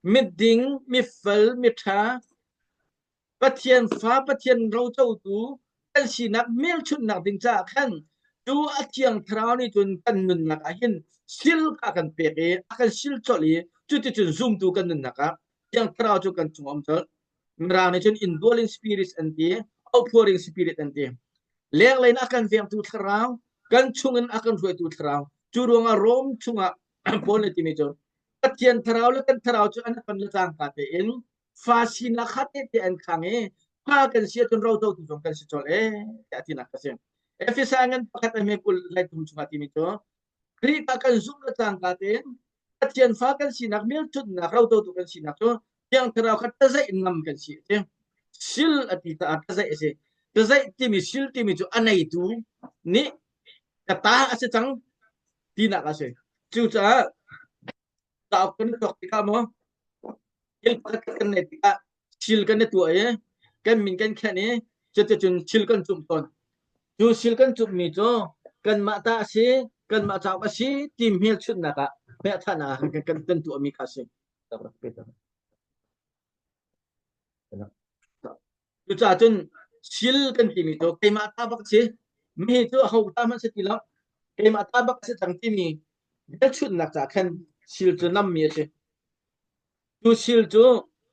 miding, mifel, miṭha, Pathian fa, Pathian rocotu kan sinak hmelchunhnak ding caah khan cu a Thiang Thlarau nih cun kan nunnak ah hin sil kha a kan pek i a kan sil colh i cuticun zumtu kan nunnak ah Thiang Thlarau cu kan chung a um colh. Mirang nih cun indwelling spirit an ti, outpouring spirit an ti. Lenglei in a kan vengtu thlarau, kan chungin a kan hruaitu thlarau. Cu ruangah Rom chungah Paul nih timi cu Pathian thlarau le kan thlarau cu an ton le cangka tein fa sinak kha tehte an khang i fa kan si ahcun rocotu zong kan si colh ee tiah tinak a si. Efesa ngan pakhat a hme 20 lai thum chungah timi cu Khrih kha kan zumh le cangka tein Pathian fa kan sinak hmelchunhnak rocotu kan sinak cu Thiang Thlarau kha tazaih nam kan si a ti. Sil a ti caah tazaih a si. Tazaih timi sil timi cu a neitu nih ka ta a si cang tinak a si. Cucaah cauk kan tuak tikah maw thil pakhat kan neih tikah sil kan i tuah i kan min kan khenh i cuticun sil kan cumh tawn. Cu sil kan cumhmi cu kanmah ta a si, kanmah cauk a si ti hmelchunhnak ah hmelchunhnak ah kan kan kan tuahmi kha a si. Cucaah cun sil kan timi cu keimah ta bak a si. Mi cu aho ta hmanh si ti lo. Keimah ta bak a si cang timi hmelchunhnak caah khan sil cu nammi a si. Cu sil cu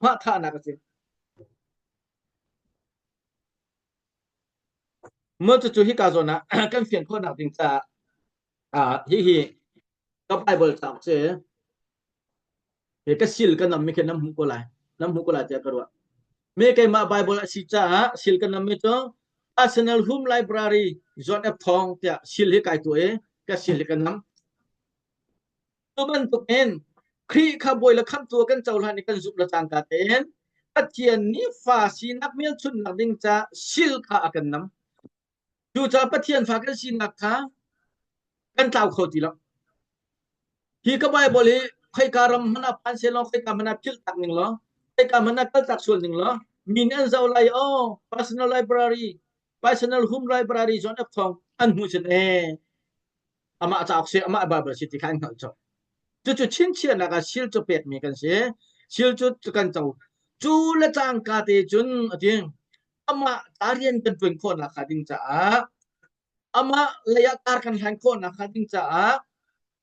hmahthahnak a si. Maw cucu hika zawn ah kan fian khawhnak ding caah ah hihi ka Bible cauk cu He ka sil ka nam mi khi nam hmuh ko lai. Nam hmuh ko lai tiah ka ruah. Me keimah Bible a si caah sil ka nam mi cu Arsenal Home Library John F. Thawng tiah sil hi kai tu i ka sil hi ka nam. Cu bantuk in Khrih kha bawi le khamhtu ah kan cohlan i kan zumh le cangka tein Pathian nih fa sinak hmelchunhnak ding ca sil kha a kan nam. Cucaah Pathian fa kan sinak kha kan tlau kho ti lo. Hi ka Bible hi khoika ram hmanh ah phan seh law, khoika hmanh ah philh tak ning law, khoika hmanh ah kal tak sual ning law, mi nih an zoh lai, oh, personal library, personal home library John F. Thawng an hmuh cun ee, amah cauk si, amah Bible si ti kha an hngalh colh. Cucu chinchiahnak ah sil cu pekmi kan si. Sil cu kan co. Cu le cangka te cun a ti, amah ta rian kan ṭuan khawhnak hnga ding caah amah lei ah kar kan hlan khawhnak hnga ding caah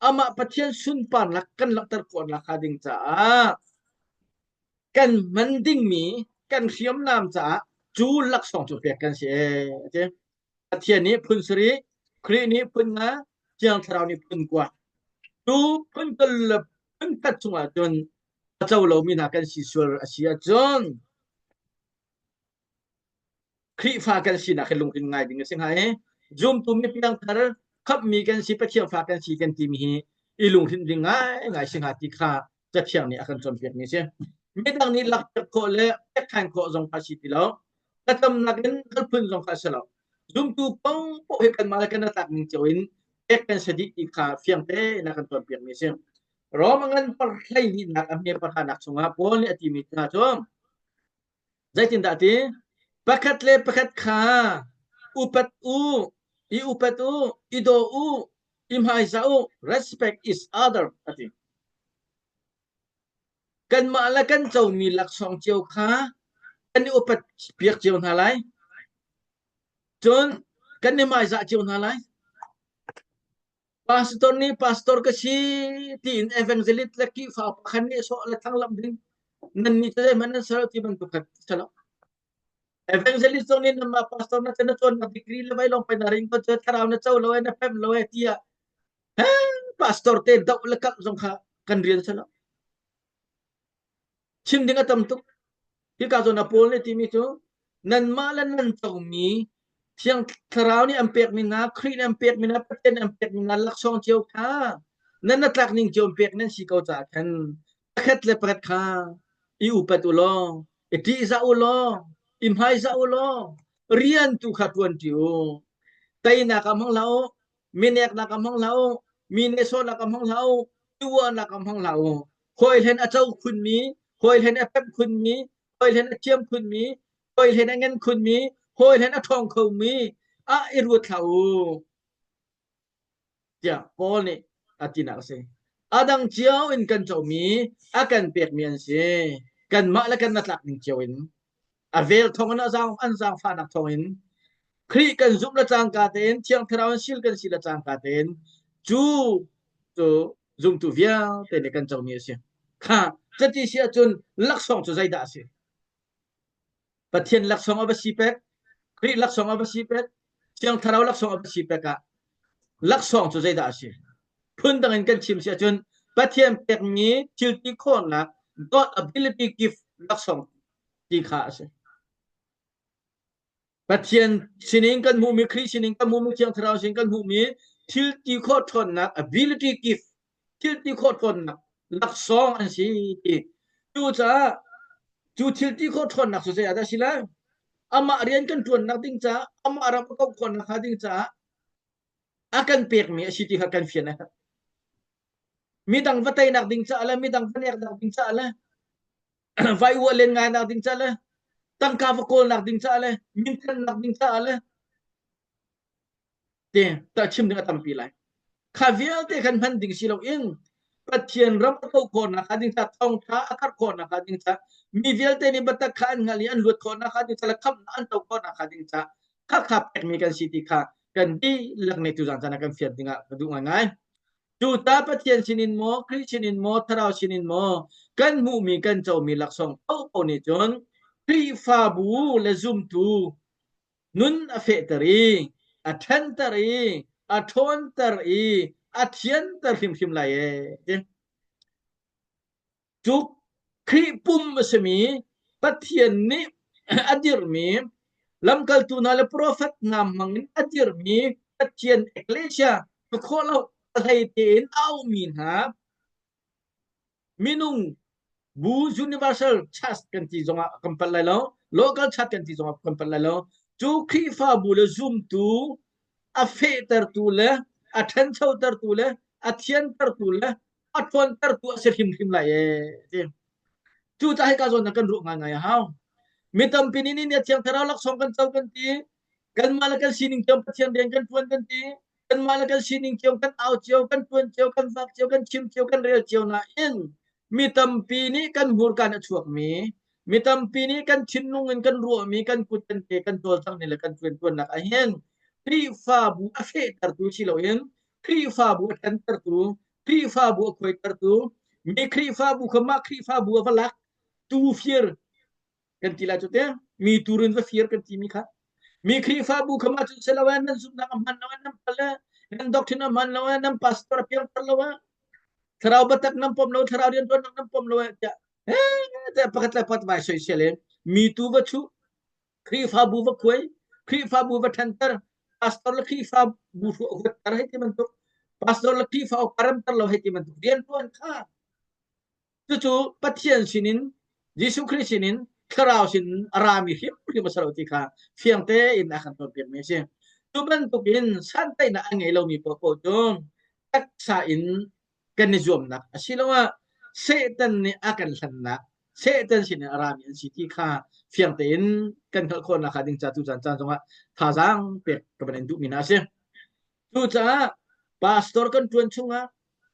amah Pathian sunparnak kan langhter khawhnak hnga ding caah kan hman dingmi kan hriamnam caah cu laksawng cu pek kan si ee. Pathian nih phun sarih, Khrih nih phun nga, Thiang Thlarau nih phun kua. Cu phun kul le phun khat chungah cun a co lomi hna kan si sual a si ahcun Khrihfa kan sinak hi lungthin ngai ding a si hnga i zumtu mi piangthar khamhmi kan si Pathian fa kan si kan timi hi i lunghrinh ding ngaingai si hnga ti kha Cathiang nih a kan cawnpiakmi a si. Midang nih lakpiak khawh le pekṭhan khawh zong kha a si ti lo. Thlacamnak in hal phun zong kha a si lo. Zumtu paoh paoh hi kanmah le kan i tlak ning cio in pek kan si dih ti kha fiang tein a kan cawnpiakmi a si. Rom a ngan par 12nak a hme pahranak chungah Paul nih a timi hna cu Zeitindah ti? Pakhat le pakhat kha upat u, i upat u, i daw u, i hmaizah u, respect each other a ti. Kanmah le kan comi laksawng cio kha kan i upat piak cio hna lai. Cun kan i hmaizah cio hna lai. Pastor nih pastor ka si tiin evangelist le kihfa pakhat nih sawh le thanglamh ding nan nih cu zeihmanh nan ser ti bantuk kha si lo. Evangelist zong nih nanmah pastor na na cawnnak degree le vai lawng pai na ring ko cu thlarau na co lo e na pemh lo e tiah pastor te doh le kalh zong kha kan rian si lo. Chim ding a tam tuk. Hika zawn ah Paul nih timi cu nanmah le nan comi Thiang Thlarau nih an pekmi hna, Khrih nih an pekmi hna, Pathian nih an pekmi hna laksawng cio kha nan na tlak ning cio pek nan si ko caah khan pakhat le pakhat kha i upat u law, i ṭihzah u law, i hmaizah u law, rian tu kha ṭuan ṭi u. Teinak ah hmang hlah u, mineknak ah hmang hlah u, mi nehsawhnak ah hmang hlah u, tuahnak ah hmang hlah u. Hawi hlen a co khunmi, hawi hlen a pemh khunmi, hawi hlen a thiam khunmi, hawi hlen a ngan khunmi, hawi hlen a ṭhawng khomi ah i ruat hlah u. Tiah Paul nih a tinak a si. A dang cio in kan comi a kan pekmi an si. Kanmah le kan tlak ning cio in a vel thawng in a zaang an zaangfahnak thawng in Khrih kan zumh le cangka tein Thiang Thlarau in sil kan si le cangka tein cu cu zumtu vialte nih kan comi a si. Kha cati si ahcun laksawng cu zeidah a si? Pathian laksawng a va si pek, Khrih laksawng a va si pek, Thiang Thlarau laksawng a va si pek ah laksawng cu zeidah a si? Phundang in kan chim si ahcun Pathian pekmi thil ti khawhnak God ability gift laksawng ti kha a si. Pathian sinin kan hmuhmi Khrih sinin kan hmuhmi Thiang Thlarau sinin kan hmuhmi thil ti khawh ṭhawnnak ability gift thil ti khawh ṭhawnnak laksawng an si ti. Cucaah cu thil ti khawh ṭhawnnak cu zei ah dah si lai? Amah rian kan ṭuannak ding caah amah ram a kauh khawhnak hnga ding caah a kan pekmi a si ti kha kan fian a herh. Midang va teinak ding caah le midang va neknak ding caah le vai uah len ngai nak ding caah le tangka va kawlnak ding caah le minthannak ding caah le te ta chim ding a tampi lai. Kha vialte kan hman ding si loin Pathian ram a kauh khawhnak hnga ding caah thawngṭha a karh khawhnak hnga ding caah mi vialte nih biatak kha an hngalh i an luat khawhnak hnga ding caah le khamhnak an to khawhnak hnga ding caah khakha pekmi kan si ti kha kan dihlak nih tuzaan caan ah kan fian dingah ka duh ngaingai. Cu ta Pathian sinin maw, Khrih sinin maw, Thlarau sinin maw kan hmuhmi kan comi laksawng paohpaoh nih cun Khrihfabu le zumtu nun a fehter i a ṭhanter i a ṭhawnter i a thianter hrimhrim lai ee. Cu Khrih pum a simi Pathian nih a dirhmi lamkaltu hna le profet hna hmangin a dirhmi Pathian Ecclesia khawh lo a hlei tein a auhmi hna minung bu universal church kan ti zongah kan palh lai lo local church kan ti zongah kan palh lai lo cu Khrihfabu le zumtu a fehtertu le a ṭhanchotertu le a thiantertu le a ṭhawntertu a si hrimhrim lai ee ti cucaah hika zawn ah kan ruah ngaingai a hau mi tampi nih nih thiang thlarau laksawng kan co kan ti kanmah le kan sining cio Pathian rian kan ṭuan kan ti kanmah le kan sining cio kan au cio kan ṭuan cio kan vak cio kan chim cio kan rel cio nain mi tampi nih kan hmurka in a chuakmi mi tampi nih kan thinlung in kan ruahmi kan kut kan ke kan cawlcangh ni le kan ṭuanṭuannak ah hin Khrihfabu a fehtertu si loin Khrihfabu a ṭhantertu Khrihfabu a khuaitertu mi Khrihfabu kha mah Khrihfabu a va lak tu fir kan ti lai cu te mi turin va fir kan timi kha mi Khrihfabu kha mah cun si lo nan zumhnak a hman lo nan pal nan doctrine a hman lo nan pastor a piangthar lo thlarau biatak nan pom lo thlarau rianṭuannak nan pom lo tiah eh pakhat le pakhat vai soisel in mi tu va chuh Khrihfabu va khuai Khrihfabu va ṭhanter pastor le Khrihfabu huatter hei ti bantuk pastor le Khrihfa karamter lo hei ti bantuk rianṭuan kha Cucu Pathian sinin Jesuh Khrih sinin Thlarau sin a rami hrimhrim a si lo ti kha fiang tein a kan cawnpiakmi a si. Cu bantukin santaihnak a ngei lomi paohpaoh cu taksa in kan i zuamnak asiloah Satan nih a kan hlennak Satan sinin a rami an si ti kha fiang tein kan hngalh khawhnak hnga ding ca tu caan caan zongah thazaang pek ka van in duhmi hna a si. Cucaah pastor kan ṭuan chungah,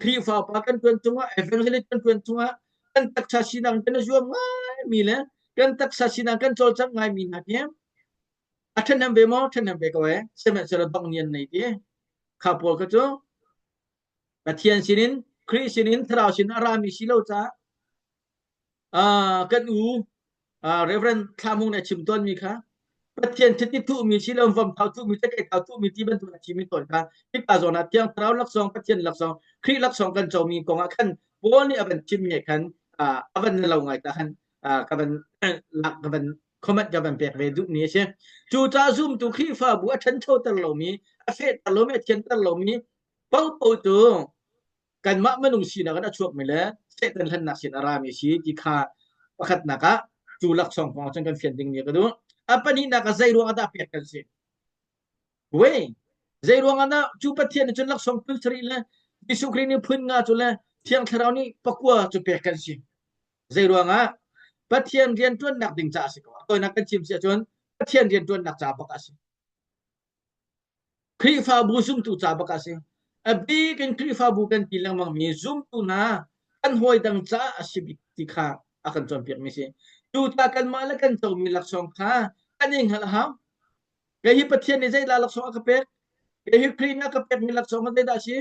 Khrihfa upa kan ṭuan chungah, evangelist kan ṭuan chungah kan taksa sinak kan i zuam ngaimi le kan taksa sinak kan cawlcangh ngaimi hna hi a ṭhahnem ve maw? Ṭhahnem ve ko ee. Sihmanhsehlaw dongh ni an nei ti. Kha pawl kha cu Pathian sinin, Khrih sinin, Thlarau sin a rami si lo caah kan u Reverend Thla Hmung nih a chim tawnmi kha Pathian chiti thuhmi si lo vom thau thuhmi cakei thau thuhmi ti bantuk a chimmi tawn kha hika zawn ah Thiang Thlarau laksawng Pathian laksawng Khrih laksawng kan comi kong ah khan Paul nih a van chimmi khan a van lo ngai ta khan ka van lak ka van comment ka van pek ve duhmi a si. Cu ca zumtu Khrihfabu a ṭhanchoter lomi a fehter lomi a thianter lomi paohpaoh cu kanmah minung sinak in a chuakmi le Satan hlennak sin a rami si ti kha pakhatnak ah cu laksawng kong cun kan fian dingmi ka duh. A pahnihnak ah zei ruang ah dah pek kan si? Wei, zei ruang ah dah cu Pathian nih cun laksawng phun sarih le Jesuh Khrih nih phun nga cu le Thiang Thlarau nih pakua cu pek kan si? Zei ruang ah? Pathian rian ṭuannak ding caah a si ko. A tawinak kan chim si ahcun Pathian rian ṭuannak ca bak a si. Khrihfabu zumtu ca bak a si. A bik in Khrihfabu kan ti lengmangmi zumtu hna kan hawi dang caah a si bik ti kha a kan cawnpiakmi si. Cucaah kanmah le kan comi laksawng kha kan i hngalh a hau. Kei hi Pathian nih zeidah laksawng a ka pek? Kei hi Khrih nih a ka pekmi laksawng zeidah a si?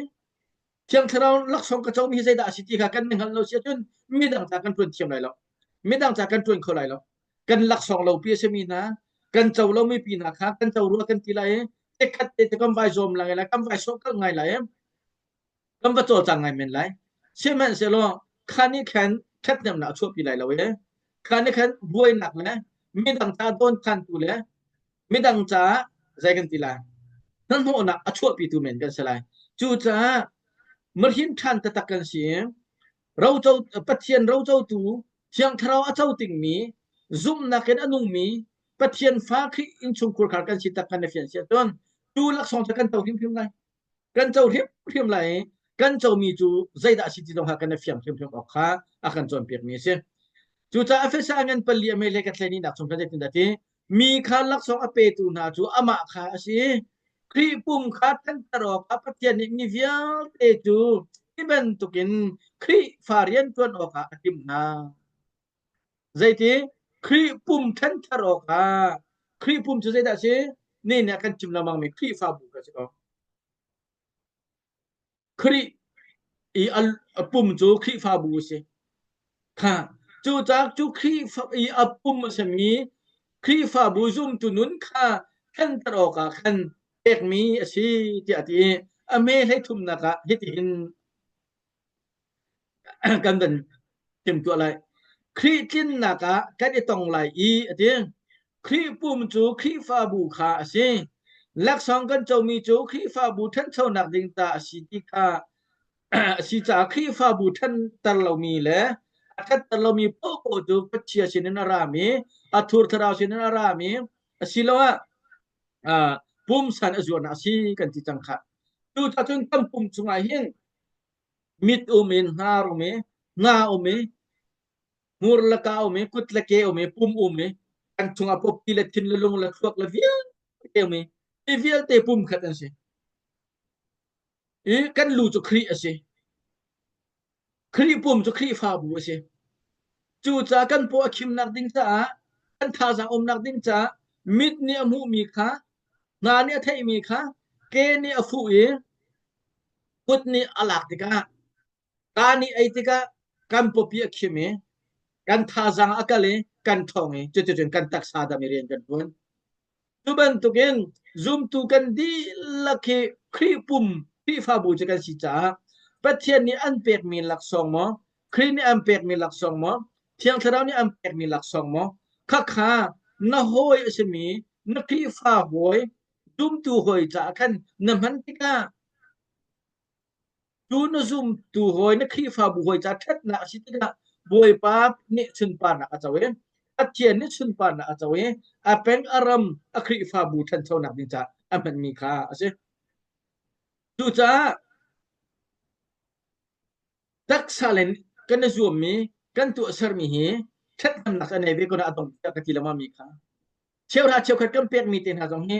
Thiang Thlarau laksawng ka comi hi zeidah a si ti kha kan i hngalh lo si ahcun midang ca kan ṭuan thiam lai lo. Midang ca kan ṭuan kho lai lo. Kan laksawng lopi a simi hna, kan co lomi pi hna kha kan co rua kan ti lai i tekhat te te kan vai zawm lai lai, kan vai sawhkalh ngai lai i kan va cawlcang ngai men lai. Sihmanhsehlaw kha nih khan ṭhathnemnak a chuahpi lai lo i kha nih khan buainak le midang ca dawnkhantu le midang caah zei kan ti lai hnahnawhnak a chuahpitu men kan si lai. Cucaah mahrin ṭhan taktak kan si i roco Pathian rocotu Thiang Thlarau a co tingmi zumhnak in a nungmi Pathian fa Khrih innchungkhur khar kan si tak kan i fian si ahcun tu laksawng cu kan co hrimhrim lai. Kan co hrimhrim lai i kan comi cu zeidah a si ti zong kha kan i fiang hrimhrim awk kha a kan cawnpiakmi a si. Cucaah Efesa ngan pali a mei le ka thlenih chung kan zeitindah ti mi kha laksawng a petu hna cu amah kha a si. Khrih pum kha thanter awkah Pathian nih mi vialte cu hi bantukin Khrihfa rianṭuan awkah a timh hna. Zeiti? Khrih pum ṭhanter awkah. Khrih pum cu zeidah a si? Ni nih a kan chim lengmangmi Khrihfabu kha a si ko. Khrih i a pum cu Khrihfabu a si. Kha cucaah cu Khrihfa i a pum a simi Khrihfabu zumtu nun kha ṭhanter awkah khan pekmi a si tiah a ti i a me hleithumnak ah hitihin kan van timhtuah lai. Khrih tlinnak ah kan i tong lai i a ti. Khrih pum cu Khrihfabu kha a si. Laksawng kan comi cu Khrihfabu ṭhanchonak ding ta a si ti kha a si caah Khrihfabu ṭhanter lomi le a ṭhatter lomi paohpaoh cu Pathian sinin a rami, a thur thlarau sinin a rami asiloah pumsan a zuarnak a si kan ti cang khah. Cucaah cun kan pum chungah hin mit um in hnar um i nga um i hmur le ka um i kut le ke um i pum um i kan chungah pawpi le thin le lung le thluak le vialte um i hi vialte pum khat an si i kan lu cu Khrih a si Khrih pum cu Khrihfabu a si cucaah kan paw a khimnak ding caah kan thazaang umnak ding caah mit nih a hmuhmi kha hna nih a theihmi kha ke nih a fuh i kut nih a lak tikah ka nih ei tikah kan pawpi a khim i kan thazaang a kal i kan ṭhawng i cuticun kan taksa dam i rian kan ṭuan. Cu bantukin zumtu kan dihlak hi Khrih pum Khrihfabu cu kan si caah Pathian nih an pekmi laksawng maw Khrih nih an pekmi laksawng maw Thiang Thlarau nih an pekmi laksawng maw khakha na hawi a simi na Khrihfa hawi zumtu hawi caah khan na hman tikah Tu na zumtu hawi na Khrihfabu hawi ca ṭhatnak a si tikah Bawipa nih sunparnak a co i Pathian nih sunparnak a co i a peng a ram a Khrihfabu ṭhanchonak ding caah a hmanmi kha a si. Cucaah taksa len kan i zuammi kan tuahsermi hi ṭhathnemnak a nei ve ko na a dong tiah ka ti lengmangmi kha cheuhra cheukhat kan pekmi te hna zong hi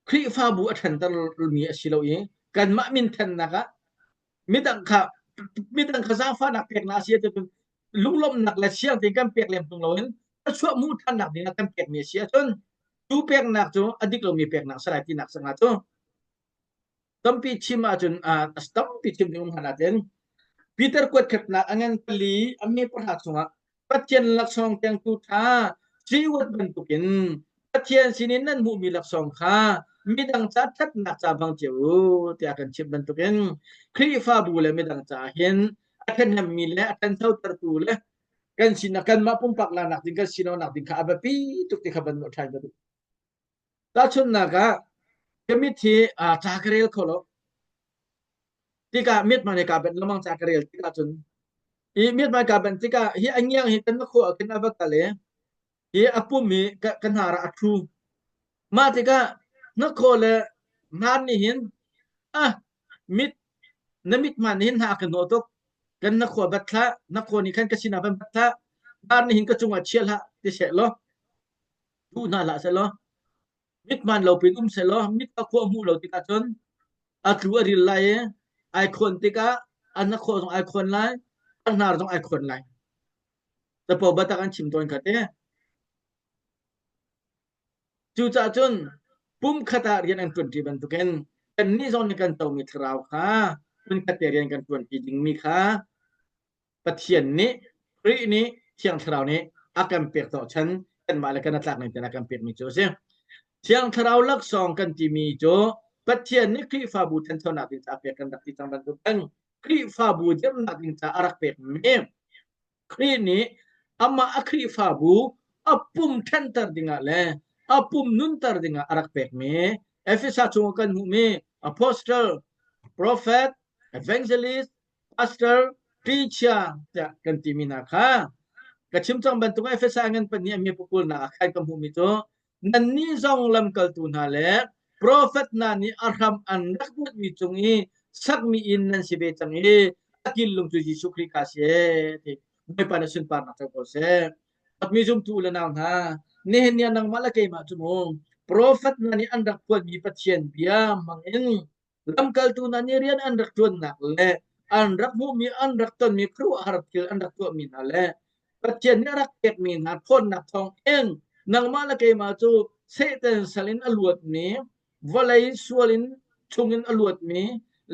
Khrihfabu a ṭhantermi a si lo i kanmah minthannak ah midang kha midang kha zaangfahnak peknak a si ahcun lunglawmhnak le siang tein kan pek lem tung loin a chuah hmuh ṭhannak ding ah kan pekmi a si ahcun cu peknak cu a dik lomi peknak a si lai tinak sangah cu tampi chim ahcun tampi chim ding um hna nain Peter kuatkhatnak a ngan pali a me pahra chungah Pathian laksawng kengtu ṭha Steward bantukin Pathian sinin nan hmuhmi laksawng kha midang ca ṭhatnak ca hmang cio u tiah kan chimh bantukin Khrihfabu le midang caah hin a ṭhahnemmi le a ṭhanchotertu le kan sinak kanmah pumpak lanak ding kan sinonak ding kha a biapi tuk ti kha ban ṭhan ka duh. Tahchunhnak ah ka mit hi ca ka rel kho lo. Tikah mithmai kaa benh lengmang ca ka rel tikah cun i mithmai kaa benh tikah hi a ngiang hi kan khua ah khin a va kal i hi a pum i ka, ka hnar ah a ṭhu. Mah tikah hnakhaw le hnar nih hin ah mit na mithmai nih hin hna a ka hnawh tuk. Kan na khua bat hlah, na khua nih khan ka sinah van bat hlah, hnar nih hin ka cungah chia hlah ti seh law duh hna hlah sehlaw mit hmaan lo pin um sehlaw mit a khua hmuh lo tikah cun a tlu a ril lai i ai khawn tikah a hnakhaw zong ai khawn lai a hnar zong ai khawn lai capo batak an chim tawn kha te cucaah cun pumkhat ah rian an ṭuanṭi bantukin kannih zong nih kan tomi thlarau kha hmunkhat te rian kan ṭuanṭi dingmi kha Pathian nih Khrih nih Thiang Thlarau nih a kan pek hnawhchan kanmah le kan a tlak ning tein a kan pekmi cu a si. Thiang Thlarau laksawng kan timi cu Pathian nih Khrihfabu thanchonak ding caah pek kan rak ti cang bantuk in. Khrihfabu dirhnak ding caah a rak pekmi Khrih nih amah a Khrihfabu a pum ṭhanter dingah le a pum nunter dingah a rak pekmi Efesa chungah kan hmuhmi apostle, prophet, evangelist, pastor, teacher tiah kan timi hna kha ka chim cang bantuk Efesa ngan pahnih a mi pakulnak ah khan ka hmuhmi cu nannih zong lamkaltu hna le profet hna nih a hram an rak buatmi cung i sakmi inn nan si ve cang i a killung cu Jesuh Khrih kha a si ee ti Bawipa na sunparnak co ko seh. Mi zumtu u le nau hna, nihin ni ah nangmah le keimah cu mu profet hna nih an rak phuanmi Pathian bia hmangin lamkaltu hna nih rian an rak ṭuannak le an rak hmuhmi an rak tonmi khuaruahhar thil an rak tuahmi hna le Pathian nih a rak pekmi hna ṭhawnnak thawngin nangmah le keimah cu Satan sal in a luatmi vawlei sual in chungin a luatmi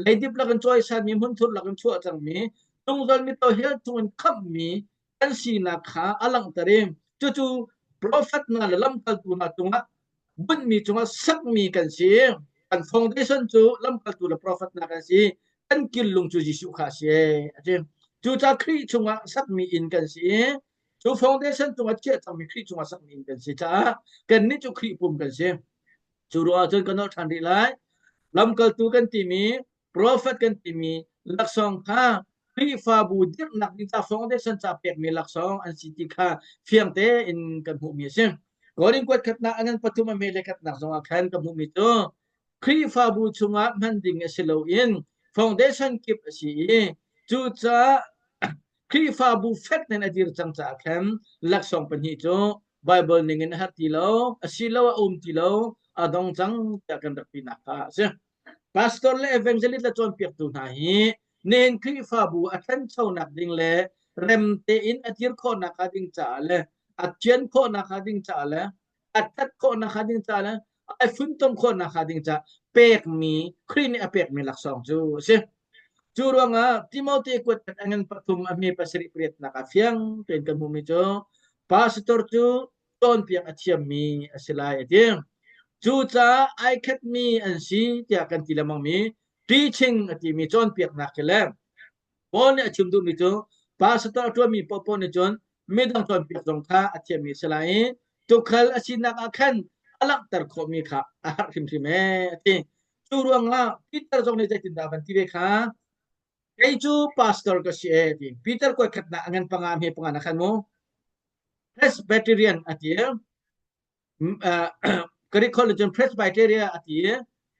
leidip lakin cawisanmi hmunthur lakin chuah cangmi tungzal mito hell chungin khamhmi kan sinak kha a langhter i cucu profet hna le lamkaltu hna cungah bunhmi cungah sakmi kan si. Kan foundation cu lamkaltu le profet hna kan si. Kan killung cu Jesuh kha a si a ti. Cucaah Khrih chungah sakmi inn kan si i cu foundation cungah chiah cangmi Khrih chungah sakmi inn kan si caah kannih cu Khrih pum kan si. Cu ruangah cun kan nolh ṭhan rih lai. Lamkaltu kan timi Profet kan timi laksawng kha Khrihfabu dirhnak ding ca foundation ca pekmi laksawng an si ti kha fiang tein kan hmuhmi a si. Korin kuat khatnak a ngan pathum a hme le khatnak zongah khan ka hmuhmi cu Khrihfabu chungah hman ding a si loin foundation kip a si i cucaah Khrihfabu fek tein a dir cang caah khan laksawng pahnih cu Bible ning in a har ti lo, asiloah a um ti lo, a dong cang tiah kan rak tinak kha a si. Pastor le evangelist le cawnpiaktu hna hi nihin Khrihfabu a ṭhanchonak ding le rem tein a dir khawhnak hnga ding caah le a thian khawhnak hnga ding caah le a ṭhat khawhnak hnga ding caah le ai funtom khawhnak hnga ding caah pekmi Khrih nih a pekmi laksawng cu a si. Cu ruangah Timote kuat a ngan pathum a hme pasarih pariatnak ah fiang tein kan hmuhmi cu pastor cu cawnpiak a thiammi a si lai a ti. Cucaah ai khatmi an si tiah kan ti lengmangmi teaching a timi cawnpiaknak khi le Paul nih a chim duhmi cu pastor a ṭuanmi paohpaoh nih cun midang cawnpiak zong kha a thiammi a si lai i tuukhal a sinak ah khan a langhter khawhmi kha a herh hrimhrim ee a ti. Cu ruangah Peter zong nih zeitindah a van ti ve kha kei cu pastor ka si ee ti. Peter kuat khatnak a ngan panga hme panga na khan mu. Presbyterian a ti. Greek holh cun Presbyteria a ti.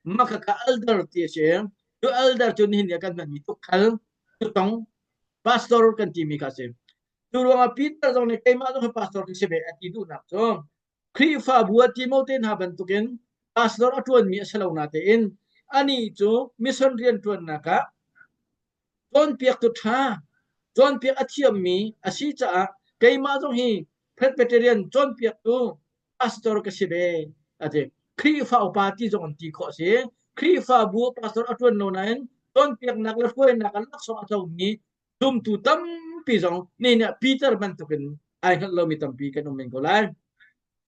Mah khakha elder ti a si. Cu elder cu nihin ni ah kan hmanmi tukhal, tutong, pastor kan timi kha a si. Cu ruangah Peter zong nih keimah zong hi pastor ka si ve a ti duhnak cu Khrihfabu ah Timote hna bantukin pastor a ṭuanmi a si lo natein anih cu mission rian ṭuannak ah Cawnpiaktu ṭha, cawnpiak a thiammi a si caah keimah zong hi Presbyterian cawnpiaktu pastor ka si ve a ti. Khrihfa upa ti zong an ti khawh a si. Khrihfabu pastor a ṭuan lo nain cawnpiaknak le hruainak ah laksawng a comi zumtu tampi zong nih nih Peter bantukin ai hngalh lomi tampi kan um men ko lai.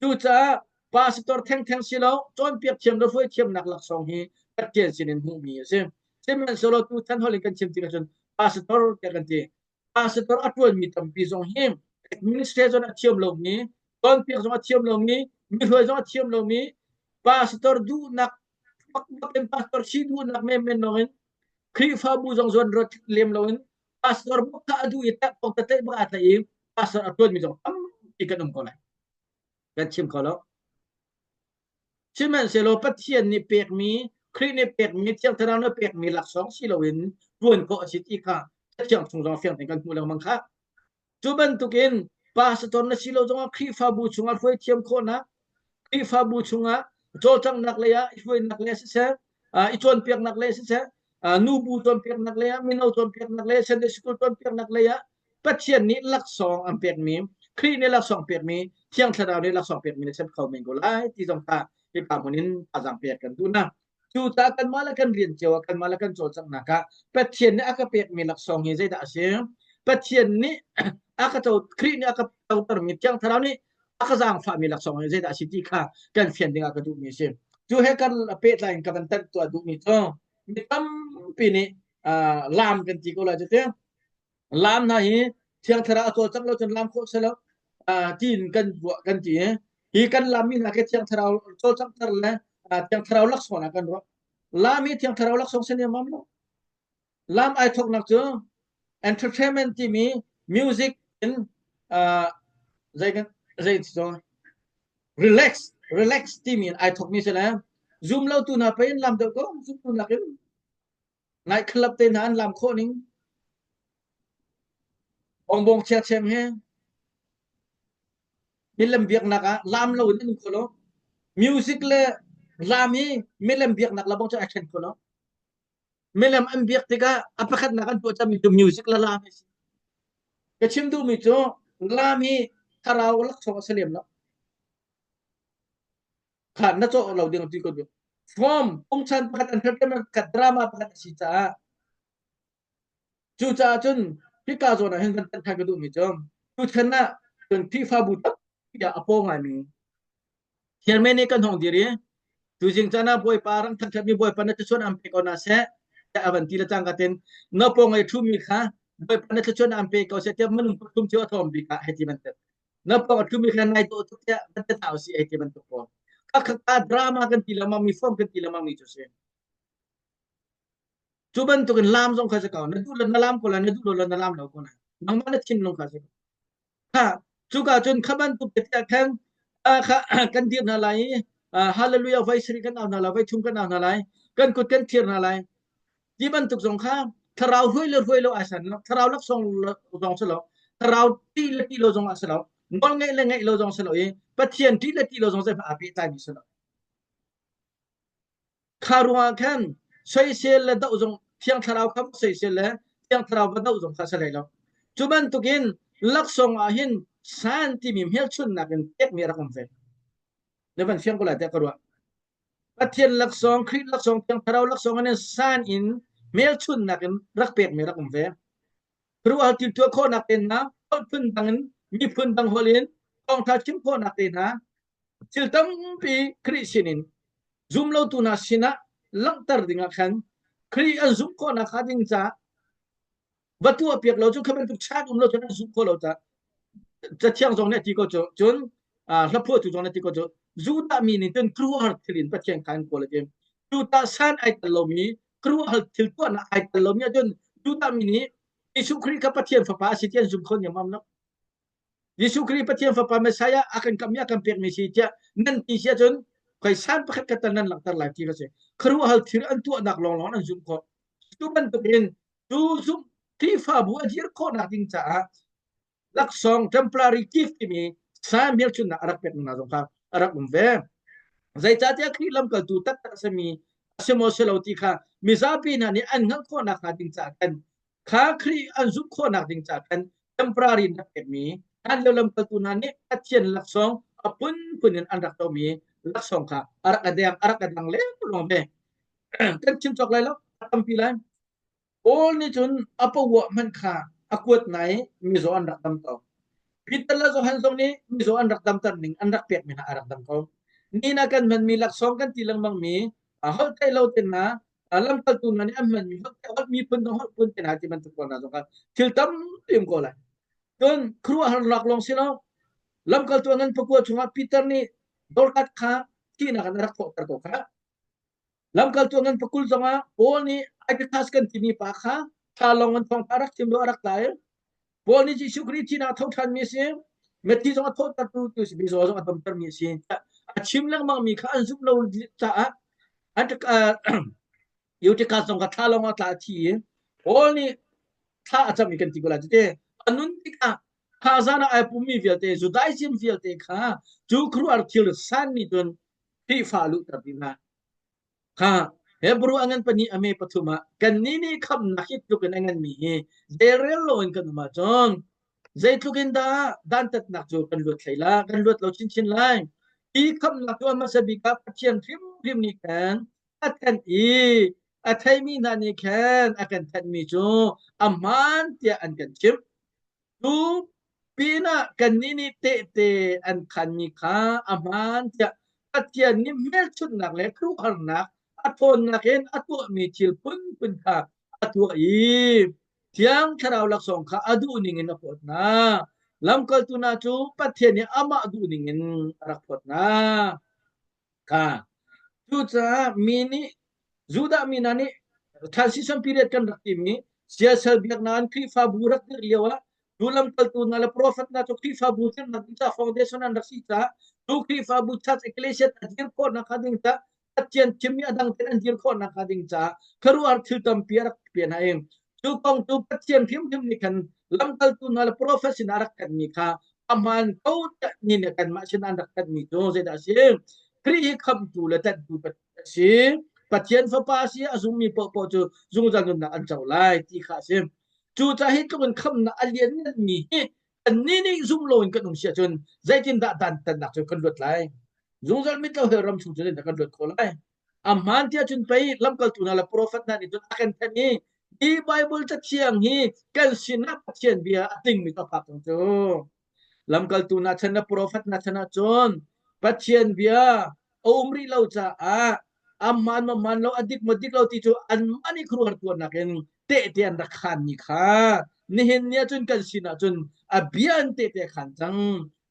Cucaah pastor thengtheng si lo, cawnpiak thiam le hruai thiamnak laksawng hi Pathian sinin hmuhmi a si. Sihmanhsehlaw tuchan holh in kan chim tikah cun pastor tiah kan ti. Pastor a ṭuanmi tampi zong hi administration a thiam lomi, cawnpiak zong a thiam lomi, mi hruai zong a thiam lomi, pastor duhnak bak in pastor si duhnak menmen lawng in Khrihfabu zong zuan ruat lem loin pastor bak kha a duh i tak bak tlaih bak aa tlaih i pastor a ṭuanmi zong tampi kan um ko lai. Kan chim kho lo. Sihmanhsehlaw Pathian nih pekmi, Khrih nih pekmi, Thiang Thlarau nih pekmi laksawng si loin ṭuan khawh a si ti kha Cathiang chung zong fiang tein kan hmuh lengmang khah. Cu bantukin pastor na si lo zongah Khrihfabu chungah hruai thiam khawhnak, Khrihfabu chungah cawlcanghnak lei ah hruainak lei ah siseh, i cawnpiaknak lei ah siseh, nubu cawnpiaknak lei ah, mino cawnpiaknak lei ah, Sunday school cawnpiaknak lei ah Pathian nih laksawng an pekmi, Khrih nih laksawng pekmi, Thiang Thlarau nih laksawng pekmi na sem kho men ko lai ti zong kha hika hmun in thazaang pek kan duh na. Cucaah kanmah le kan rian cio ah kanmah le kan cawlcanghnak ah Pathian nih a ka pekmi laksawng hi zeidah a si? Pathian nih a ka co Khrih nih a ka cotermi Thiang Thlarau nih a ka zaangfahmi laksawng hi zeidah a si ti kha kan fian ding ah ka duhmi a si. Cu he kan pehtlai in ka van tanh tuah duhmi cu mi tampi nih Lam kan ti ko lai cu te. Lam hna hi Thiang Thlarau a cawlcangh lo cun lam khawh si lo tiin kan ruah kan ti i hi kan lam mi hna khi Thiang Thlarau cawlcanghter le Thiang Thlarau laksawng ah kan ruah. Lam hi Thiang Thlarau laksawng si niamam lo. Lam ai thawknak cu entertainment timi music in zei kan zei relax relax timi in ai thawkmi si le zum lo tu hna pei in lam deuh ko zum tu nakin night club te hna an lam khawh ning bongbong chiachem he milem biaknak ah lam lo in an um kho lo music le lam hi milem biaknak la bong cu ai then kho lo milem an biak tikah a pakhatnak an tuah cangmi cu music le lam hi si ka chim duhmi cu lam hi thlarau laksawng a si lem lo Kha na cawh lo ding ti ko du. Form pungchan pakhat entertainment pakhat drama pakhat a si caah cucaah cun hika zawn ah hin kan tan ka duhmi cu tuchan ah cun Khrihfabu tampi ah a paw ngaimi chairman nih kan hong dir i tuzing caan ah Bawipa ram thangṭhatmi Bawipa na thluachuah an pe ko na seh tiah a van ti le cangka ten na paw ngei ṭhumi kha Bawipa na thluachuah an pe ko seh tiah minung pathum cu a thawm bik ah hei ti bantuk na pawng a ṭhumi kha nai dawh tuk tiah van ti hna usih ei ti bantuk pawl khakha drama kan ti lengmang mi form kan ti lengmang mi cu si cu bantukin lam zong kha si ko na duh le na lam ko la na duh lo le na lam lo ko na nangmah na thinlung kha si ko kha cuka cun kha bantuk te tiah khan kha kan dir hna lai i hallelujah voi sari kan au hna lai voi thum kan au hna lai kan kut kan thir hna lai Ti bantuk zong kha thlarau hruai le hruai lo ai san lo thlarau laksawng zong si lo thlarau ti le ti lo zong a si lo nawl ngeih le ngeih lo zong si lo i Pathian ti le ti lo zong zeihmanh aa pehtlaimi si lo kha ruangah khan soisel le doh zong thiang thlarau kha soisel le thiang thlarau va doh zong kha si hlei lo cu bantukin laksawng ah hin san timi hmelchunhnak in pekmi a rak um ve na van fiang ko lai tiah ka ruah Pathian laksawng, Khrih laksawng, Thiang Thlarau laksawng in san in hmelchunhnak in rak pekmi rak um ve. Khuaruahhar thil tuah khawhnak te hna, holh phun dang in miphun dang holh in thawngṭha chim khawhnak te hna, thil tampi Khrih sinin zum lotu hna sinah langhter dingah khan Khrih an zumh khawhnak hnga ding caah va tuah piak lo cu kha bantuk chan um lo cun an zumh khawh lo ca cathiang zong nih a ti ko cu cun hlaphuahtu zong nih a ti ko cu Judah mi nih cun khuaruahhar thil in Pathian kha an kawl a ti Judah san ai tel lomi khuaruahhar thil tuahnak ai tel lomi ahcun Judah mi nih Jesuh Khrih kha Pathian fapa a si ti an zum kho niam lo Jesuh Khrih Pathian fapa Messiah a kan kammi a kan pekmi si tiah nan ti si ahcun khoi san pakhat khat tal nan langhter lai ti kha si khuaruahhar thil an tuahnak lawnglawng an zumh khawh cu bantukin cu zumh Khrihfabu a dir khawhnak ding caah laksawng temporary gift timi sa hmelchunhnak a rak pek hna zong kha a rak um ve. Zeicahtiah Khrih lamkaltu taktak a simi a si maw si lo ti kha mizapi hna nih an hngalh khawhnak hnga ding caah khan kha Khrih an zumh khawhnak ding caah khan temporary in rak pekmi hlan lio lamkaltu hna nih Pathian laksawng a phunphun in an rak tomi laksawng kha a rak a deng a rak a dang lengluang ve. Kan chim cawk lai lo, a tampi lai. Paul nih cun a pavuah hmanh kha a kuat nai mizaw an rak dam ko. Peter le Johan zong nih mizaw an rak damter ning an rak pekmi hna a rak dam ko. Ni na kan hmanmi laksawng kan ti lengmang mi holh theih lo te hna lamkaltu hna nih an hmanmi holh miphun dang holh phun te hna ti bantuk pawl hna zong kha thil tampi um ko lai. Cun khuaruahhar lak lawng si lo lamkaltu a ngan pakua chungah Peter nih Dorcas kha thihnak in a rak thawhter ko kha. Lamkaltu ngan pakul zongah Paul nih Aegitas kan timi pa kha thla lawng an thawngtha rak chim lo a rak tlai. Paul nih Jesuh Khrih thihnak a tho ṭhanmi a si. Mithi zong a thawhtertu tu si, mizaw zong a damtermi a si. A chim lengmang mi kha an zumh lo caah Eutychus zong kha thla lawng a tla a thi i Paul nih thla a cam i kan ti ko lai tete a nun tikah kha zan ah ai pummi vialte Judaism vialte kha cu khuaruahhar thil san nih cun Khrihfa luhter dih hna. Kha Hebrew a ngan pahnih a me pathum ah kannih nih khamnak hi tluk in a nganmi hi zeirel loin kan um ahcun zeitluk in dah dantatnak cu kan luat hlei la kan luat lo chinchin lai. Hi khamnak cu a hmasa bik ah Pathian hrimhrim nih khan a thanh i a theimi hna nih khan a kan thanhmi cu a hmaan tiah an kan chimh. Cu pinah kannih nih tehte an khanmi kha a hmaan tiah Pathian nih hmelchunhnak le khuaruahharnak a ṭhawnnak in a tuahmi thil phunphun kha a. a tuah i Thiang Thlarau laksawng kha a duh ningin a phawt hna. Lamkaltu hna cu Pathian nih amah duh ningin a rak phawt hna. Kha. Cucaah mi nih Judah mi hna nih transition period kan rak timi siasal biaknak an Khrihfabu rak dirh lio ah cu lamkaltu hna le prophet hna cu Khrihfabu dirhnak ding caah foundation an rak si caah cu Khrihfabu church ecclesia a dir khawhnak hnga ding caah Pathian thimmi a dang tein an dir khawhnak hnga ding caah khuaruahhar thil tampi a rak pe hna i cu kong cu Pathian hrimhrim nih khan lamkaltu hna le profet sinah a rak thanhmi kha a hmaan ko tiah ni nih kanmah sinah an rak thanhmi cu zeidah a si? Khrih hi khamhtu le tlanhtu a si. Pathian Fapa a si a zummi paohpaoh cu zungzal nunnak an co lai ti kha a si. Cucaah hi tluk in khamhnak a liannganmi hi kannih nih zum loin kan um si ahcun zeitindah dantatnak cu kan luat lai? Zungzal mit lo hell ram chung cun kan luat khawh lai. A hmaan tiah cun pei lamkaltu hna le profet hna nih cun a kan thanh i hi Bible cathiang hi kan sinah Pathian bia a tlingmi ka phak cang cu. Lamkaltu hna chan le profet hna chan ah cun Pathian bia a um rih lo caah a hmaan ma hmaan lo a dik ma dik lo ti cu anmah nih khuaruahhar tuahnak in tehte an rak khaanmi kha nihin ni ah cun kan sinah cun a bia an tehte a khaan cang.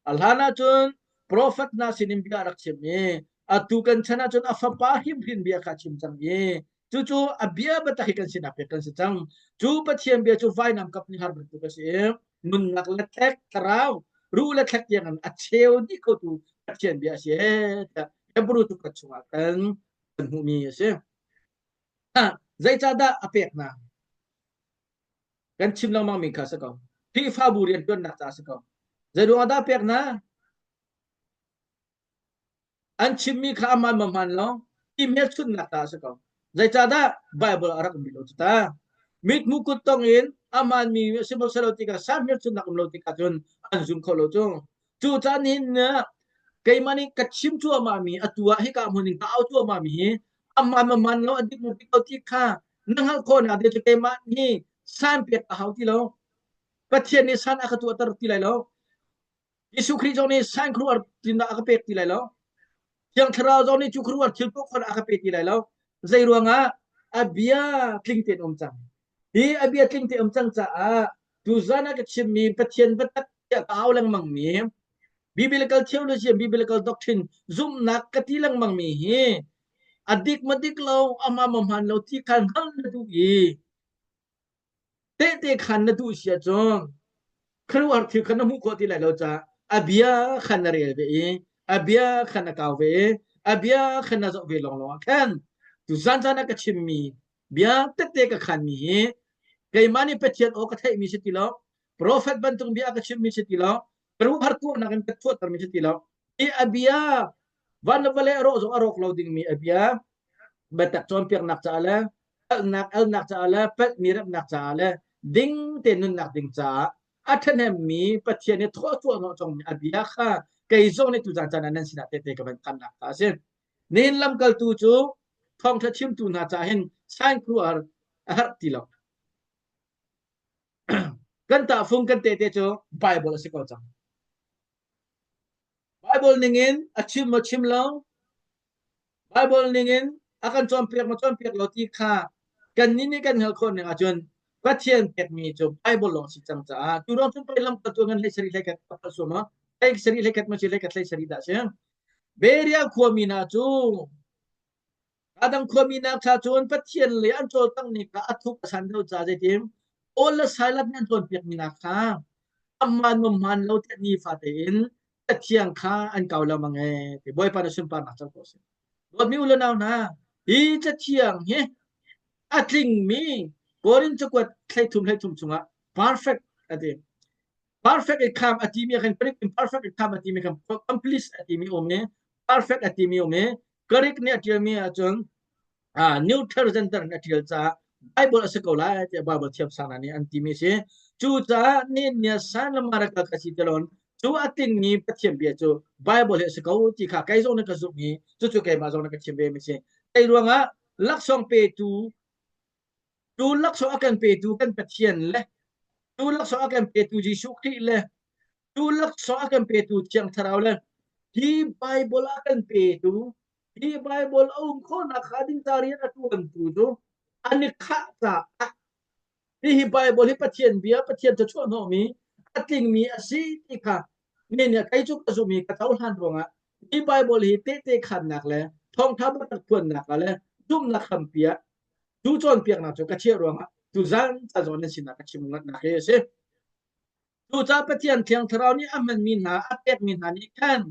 A hlan ah cun profet hna sinin bia a rak chim i atu kan chan ah cun a fapa hrimhrim bia kha a chim cang i cucu a bia biatak hi kan sinah pek kan si cang. Cu Pathian bia cu vainam kap nih har bantuk a si i nunnak le thlek thlarau ruh le thlek tiang in a cheu dih khotu Pathian bia a si ee tiah Hebrew tukhat chungah khan kan hmuhmi a si. Zeicahdah a pek hna? Kan chim lengmang mi kha a si ko. Khrihfabu rianṭuannak ca a si ko. Zei ruangah dah pek hna? An chimmi kha aman ma hmaan lo ti hmelchunhnak ta a si ko. Zeicahdah Bible a rak um rih lo cu ta. Mithmuh kut tong in aman mi a si maw si lo tikah sa hmelchunhnak um lo tikah cun an zum kho lo cu. Cu caan hin keimah nih ka chim cuahmah mi atu ah hika hmun in ka au cuahmah mi hi aman ma man lo a dik ma dik lo ti kha na hngalh khawhnak ding cu keimah nih san pek a hau ti lo. Pathian nih san a ka tuahter ti lai lo. Jesuh Khrih zong nih sign khuaruahhar tlinnak a ka pek ti lai lo. Thiang Thlarau zong nih cu khuaruahhar thil tuah khawhnak a ka pe ti lai lo. Zei ruangah a bia tling tein um cang. Hi a bia tling tein um cang caah tuzan ah ka chimmi Pathian biatak tiah ka au lengmang mi biblical theology and biblical doctrine zumhnak ka ti lengmang mi hi a dik ma dik lo ama ma hman lo ti kha hngalh na duh i Tehte khaan na duh si ahcun khuaruahhar thil kha na hmuh khawh ti lai lo caah a bia kha na rel ve i a bia kha na kau ve i a bia kha na zoh ve lawnglawng ah khan tuzan caan ah ka chimmi bia tette ka khanmi hi keimah nih Pathian aw ka theihmi si ti lo profet bantuk bia ka chimmi si ti lo khuaruahhar tuahnak in ka thuahtermi si ti lo i a bia van le vawlei a rawh zong a rawk lo dingmi a bia biatak cawnpiaknak caah le alnak alnak caah le palhmi remhnak caah le ding te nunnak ding caah a ṭhahnemmi Pathian i thawchuah hnawh congmi a bia kha kei zong nih tuzan caan ah nan sinah tehte ka van khannak kha a si. Nihin lamkaltu cu thawngṭha chimtu hna caah hin sign khuar a herh ti lo. Kan tahfung kan tehte cu Bible a si ko cang. Bible ningin a chim maw chim lo, Bible ningin a kan cawnpiak maw cawnpiak lo ti kha kannih nih kan hngalh khawh ning ahcun Pathian pekmi cu Bible lawng si cang caah tu ruang cun pei lamkaltu ngan hlei sarih hlei khat ka sum ah hlei sarih hlei khat ma si hlei khat hlei sarih dah si Beria khuami hna cu Adang khuami nak cha cun Pathian le an cawlcangh ni kha a thuk a san deuh ca zeitim Paul le Silas nih an cawnpiakmi nak kha amman ma hmaan lo tiah nifa tein Cathiang kha an kau lengmang ee ti Bawipa na sunparnak cang ko seh. Dawtmi u le nau hna, hi Cathiang hi a tlingmi Korin cakuat 13 13 chungah perfect a ti. Perfect i kham a timi khan Greek in perfect i kham a timi khan complete a timi um i perfect a timi um i Greek nih a ṭialmi ahcun New Testament a ṭial caah Bible a si ko lai tiah Bible thiamsang hna nih an timi a si. Cucaah nihin ni ah San le Maraka ka si tilon cu a tlingmi Pathian bia cu Bible hi a si ko ti kha kei zong nih ka zumh i cucu keimah zong nih ka chim ve mi si. Kei ruangah laksawng petu tu laksawng a kan petu kan Pathian le tu laksawng a kan petu Jesuh Khrih le tu laksawng a kan petu Thiang Thlarau le hi Bible a kan petu hi Bible a um khawhnak kha ding ca rian a ṭuantu cu an i khah caah. Hihi Bible hi Pathian bia, Pathian thluachuah hnawhmi, a tlingmi a si ti kha mi nih kei cu ka zumh i ka cohlan ruangah hi Bible hi tehte khannak le thawngtha biatak phuannak ah le zumhnak hrampi ah cu cawnpiaknak cu ka chiah ruangah tuzan ca zawn nan sinah ka chim ngatnak hi a si. Cucaah Pathian Thiang Thlarau nih a hmanmi hna, a pekmi hna nih khan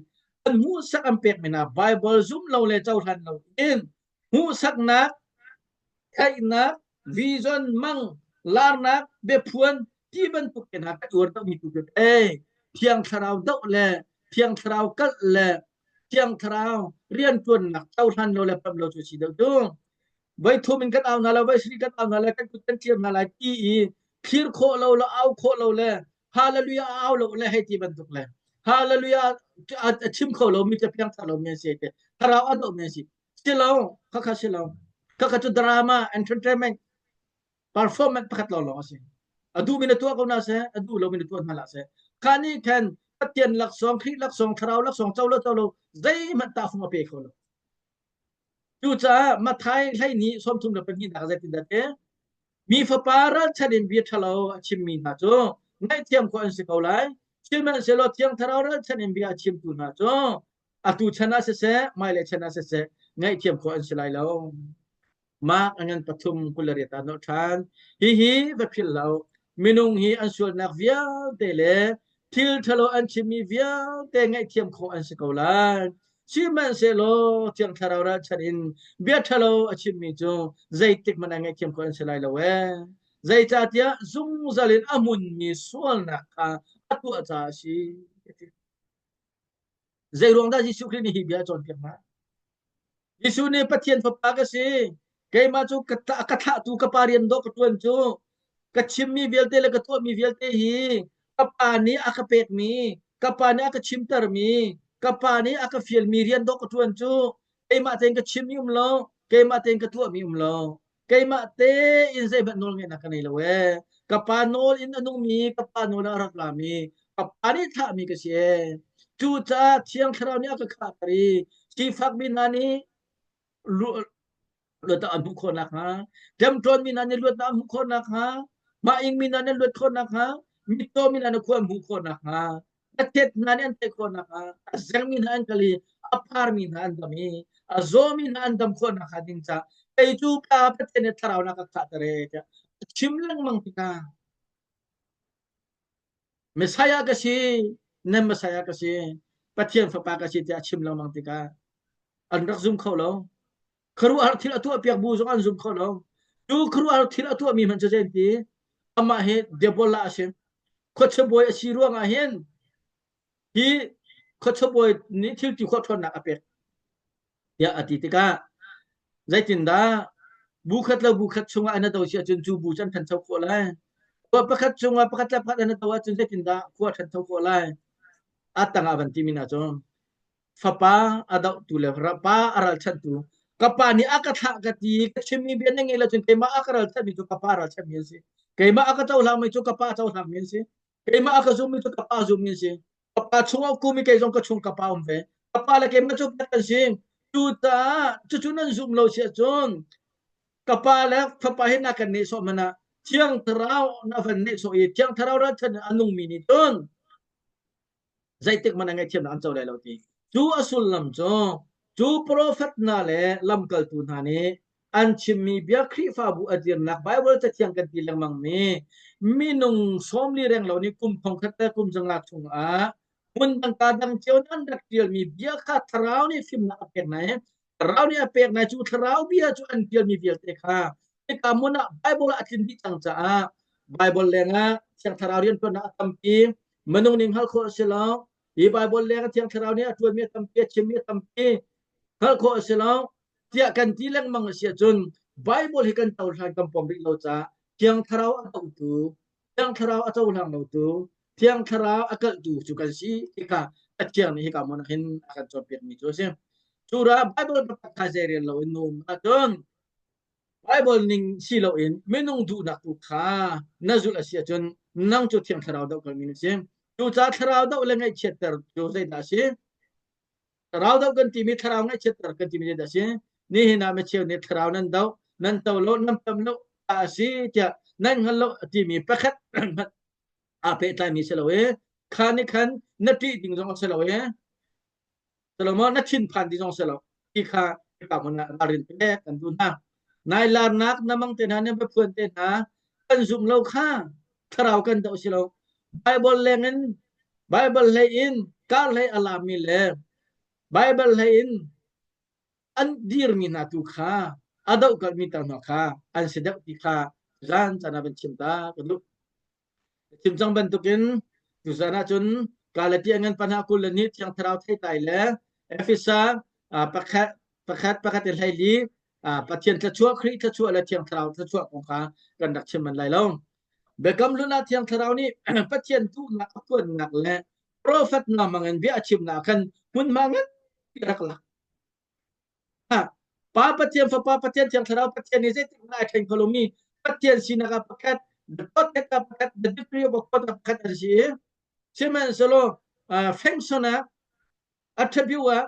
an hmuhsak an pekmi hna Baibal zumh lo le cohlan lo in hmuhsaknak, theihnak, vision, mang, larnak, biaphuan ti bantuk te hna kan uar deuhmi tu cu ei Thiang Thlarau doh le Thiang Thlarau kalh le Thiang Thlarau rianṭuannak cohlan lo le pam lo cu si deuh tu. Voi thum in kan au hna lai, voi sarih kan au hna lai, kan kut kan tlir hna lai ti i thlir khawh lo le au khawh lo le hallelujah a au lo le hei ti bantuk le hallelujah a chim kho lo mi te piangthar lo mi an si te thlarau a doh mi an si si lo khakha si lo khakha cu drama entertainment performance pakhat lawng lawng a si a duh mi na tuah ko na seh a duh lo mi na tuah hna la seh kha nih khan Pathian laksawng Khrih laksawng thlarau laksawng co lo co lo zeihmanh tahfung a pe kho lo Cucaah Matthai 12 34 nak zeitindah ti? Mi fapa ralchan in bia ṭhalo a chimmi hna cu ngaihthiam khawh an si ko lai. Sihmanhsehlaw Thiang Thlarau ralchan in bia a chimtu hna cu atu chan ah siseh, hmailei chan ah siseh, ngaihthiam khawh an si lai lo. Mark a ngan pathum 28 ah nolh ṭhan. Hihi va philh lo. Minung hi an sualnak vialte le thil ṭhalo an chimmi vialte ngaihthiam khawh an si ko lai. Sihmanhsehlaw Thiang Thlarau ralchan in bia ṭhalo a chimmi cu zeitik hmanh ah ngaihthiam khawh an si lai lo ee. Zeicahtiah zungzal in a hmunmi sualnak kha a tuah caah a si. Zei ruang dah Jesuh Khrih nih hi bia a cawnpiak hna? Jesuh nih Pathian Fapa ka si. Keimah cu ka ka thlahtu ka pa rian dawh ka ṭuan cu. Ka chimmi vialte le ka tuahmi vialte hi ka pa nih a ka pekmi, ka pa nih a ka chimtermi, ka pa nih a ka fialmi rian dawh ka ṭuan cu. Keimah tein ka chimmi um lo, keimah tein ka tuahmi um lo. Keimah tein zeihmanh nawl ngeihnak ka nei lo ee. Ka pa nawl in a nungmi, ka pa nawl ah a rak lami, ka pa nih thlahmi ka si ee. Cucaah Thiang Thlarau nih a ka khahter i sifakmi hna nih luatnak an hmuh khawh nakhnga, ṭemṭawnmi hna nih luatnak an hmuh khawh nakhnga, mah ingmi hna nih luat khawh nakhnga, mitcawmi hna nih khua an hmuh khawh nakhnga, a thet hna nih an theih khawh nakhnga, a zengmi hna an kal i a pharmi hna an dam i a zawmi hna an dam khawh nakhnga ding caah kei cu Pa Pathian nih thlarau na ka khahter ee tiah a chim lengmang tikah Messiah ka si, nan Messiah ka si, Pathian fapa ka si tiah a chim lengmang tikah an rak zum kho lo. Khuaruahhar thil a tuahpiak bu zong an zum kho lo. Cu khuaruahhar thil a tuahmi hmanh cu zei an ti? Amah hi Deborah a si. Khuachia bawi a si ruangah hin hi khuachia bawi nih thil ti khawh ṭhawnnak a pek tiah a ti tikah zeitindah bu khat le bu khat chungah an i do si ahcun cu bu cu an ṭhancho khawh lai. Khua pakhat chungah pakhat le pakhat an i do ahcun zeitindah khua a ṭhancho khawh lai? A tangah van timi hna cu fapa a dohtu le pa a ralchanhtu ka pa nih a ka thlah ka ti ka chimmi bia na ngei lo cun keimah a ka ralchanhmi cu ka pa ralchanhmi an si keimah a ka cohlangmi cu ka pa cohlangmi an si keimah a ka zummi cu ka pa zummi an si ka pa chung a kum i kei zong ka chung ka pa um ve ka pa le keimah cu pakhat kan si cucaah cucu nan zum lo si ahcun ka pa le fapa hi na kan nehsawh man ah thiang thlarau na van nehsawh i thiang thlarau ralchan a nungmi nih cun zeitik hmanh ah ngaihthiamnak an co lai lo ti. Cu a sullam cu cu profet hna le lamkaltu hna nih an chimmi bia Khrihfabu a dirnak Baibal Cathiang kan ti lengmangmi minung 40 renglo nih kum thongkhat le kum zanga chungah hmun dang ka dang cio an rak ṭialmi bia kha thlarau nih fimnak a pek hna i thlarau nih a pek hna cu thlarau bia cu an ṭialmi vialte kha hika hmun ah Baibal ah a tlin dih cang caah Baibal lengah Thiang Thlarau rianṭuannak a tampi minung nih hngalh khawh a si lo hi Baibal leng Thiang Thlarau nih a ṭuanmi a tampi a chimmi a tampi hngalh khawh a si lo tiah kan ti lengmang a si ahcun Baibal hi kan cohlan kan pom rih lo caah Thiang Thlarau a dohtu Thiang Thlarau a cohlang lotu Thiang Thlarau a kalhtu cu kan si ti kha Pathian nih hika hmun ah hin a kan cawnpiakmi cu a si. Cu ra Baibal pakhat kha zei rel loin na um ahcun Baibal ning si loin minung duhnak tu kha na zulh a si ahcun nang cu Thiang Thlarau doh kalmi na si. Cucaah Thlarau doh le ngaihchiatter cu zeidah a si? Thlarau doh kan timi thlarau ngaihchiatter kan timi zeidah a si? Nihin ah micheu nih thlarau nan doh, nan to lo, nan pem lo a si tiah. Nan hngal lo timi pakhat aa pehtlaimi si lo i kha nih khan na ṭih ding zong a si lo i Salomo na thinphan ti zong si lo ti kha ka hmun ah ralrin pek kan duh hna. Nai larnak na mang te hna na biaphuan te hna kan zum lo kha thlarau kan doh si lo. Bible leng in Bible hlei in kar hlei a lami le Bible hlei in an dirmi hna tu kha a dohkalhmi tar hna kha an si deuh ti kha zan caan ah van chim ta ka duh. Chim cang bantukin tuzan ahcun Galatia ngan panah 22 Thiang Thlarau theitlai le Efesa pakhat pakhat pakhat in 14 Pathian thluachuah Khrih thluachuah le Thiang Thlarau thluachuah kong kha kan rak chim man lai lo. Biakam hlun ah Thiang Thlarau nih Pathian duhnak a phuannak le profet hna hmangin bia a chimnak khan hmunhma ngan rak lak. Pa Pathian, Fapa Pathian, Thiang Thlarau Pathian nih zeitik hmanh ai ṭhen kho lomi Pathian sinak ah pakhat, the Godhead ah pakhat, the degree of God ah pakhat an si i sihmanhsehlaw function ah attribute ah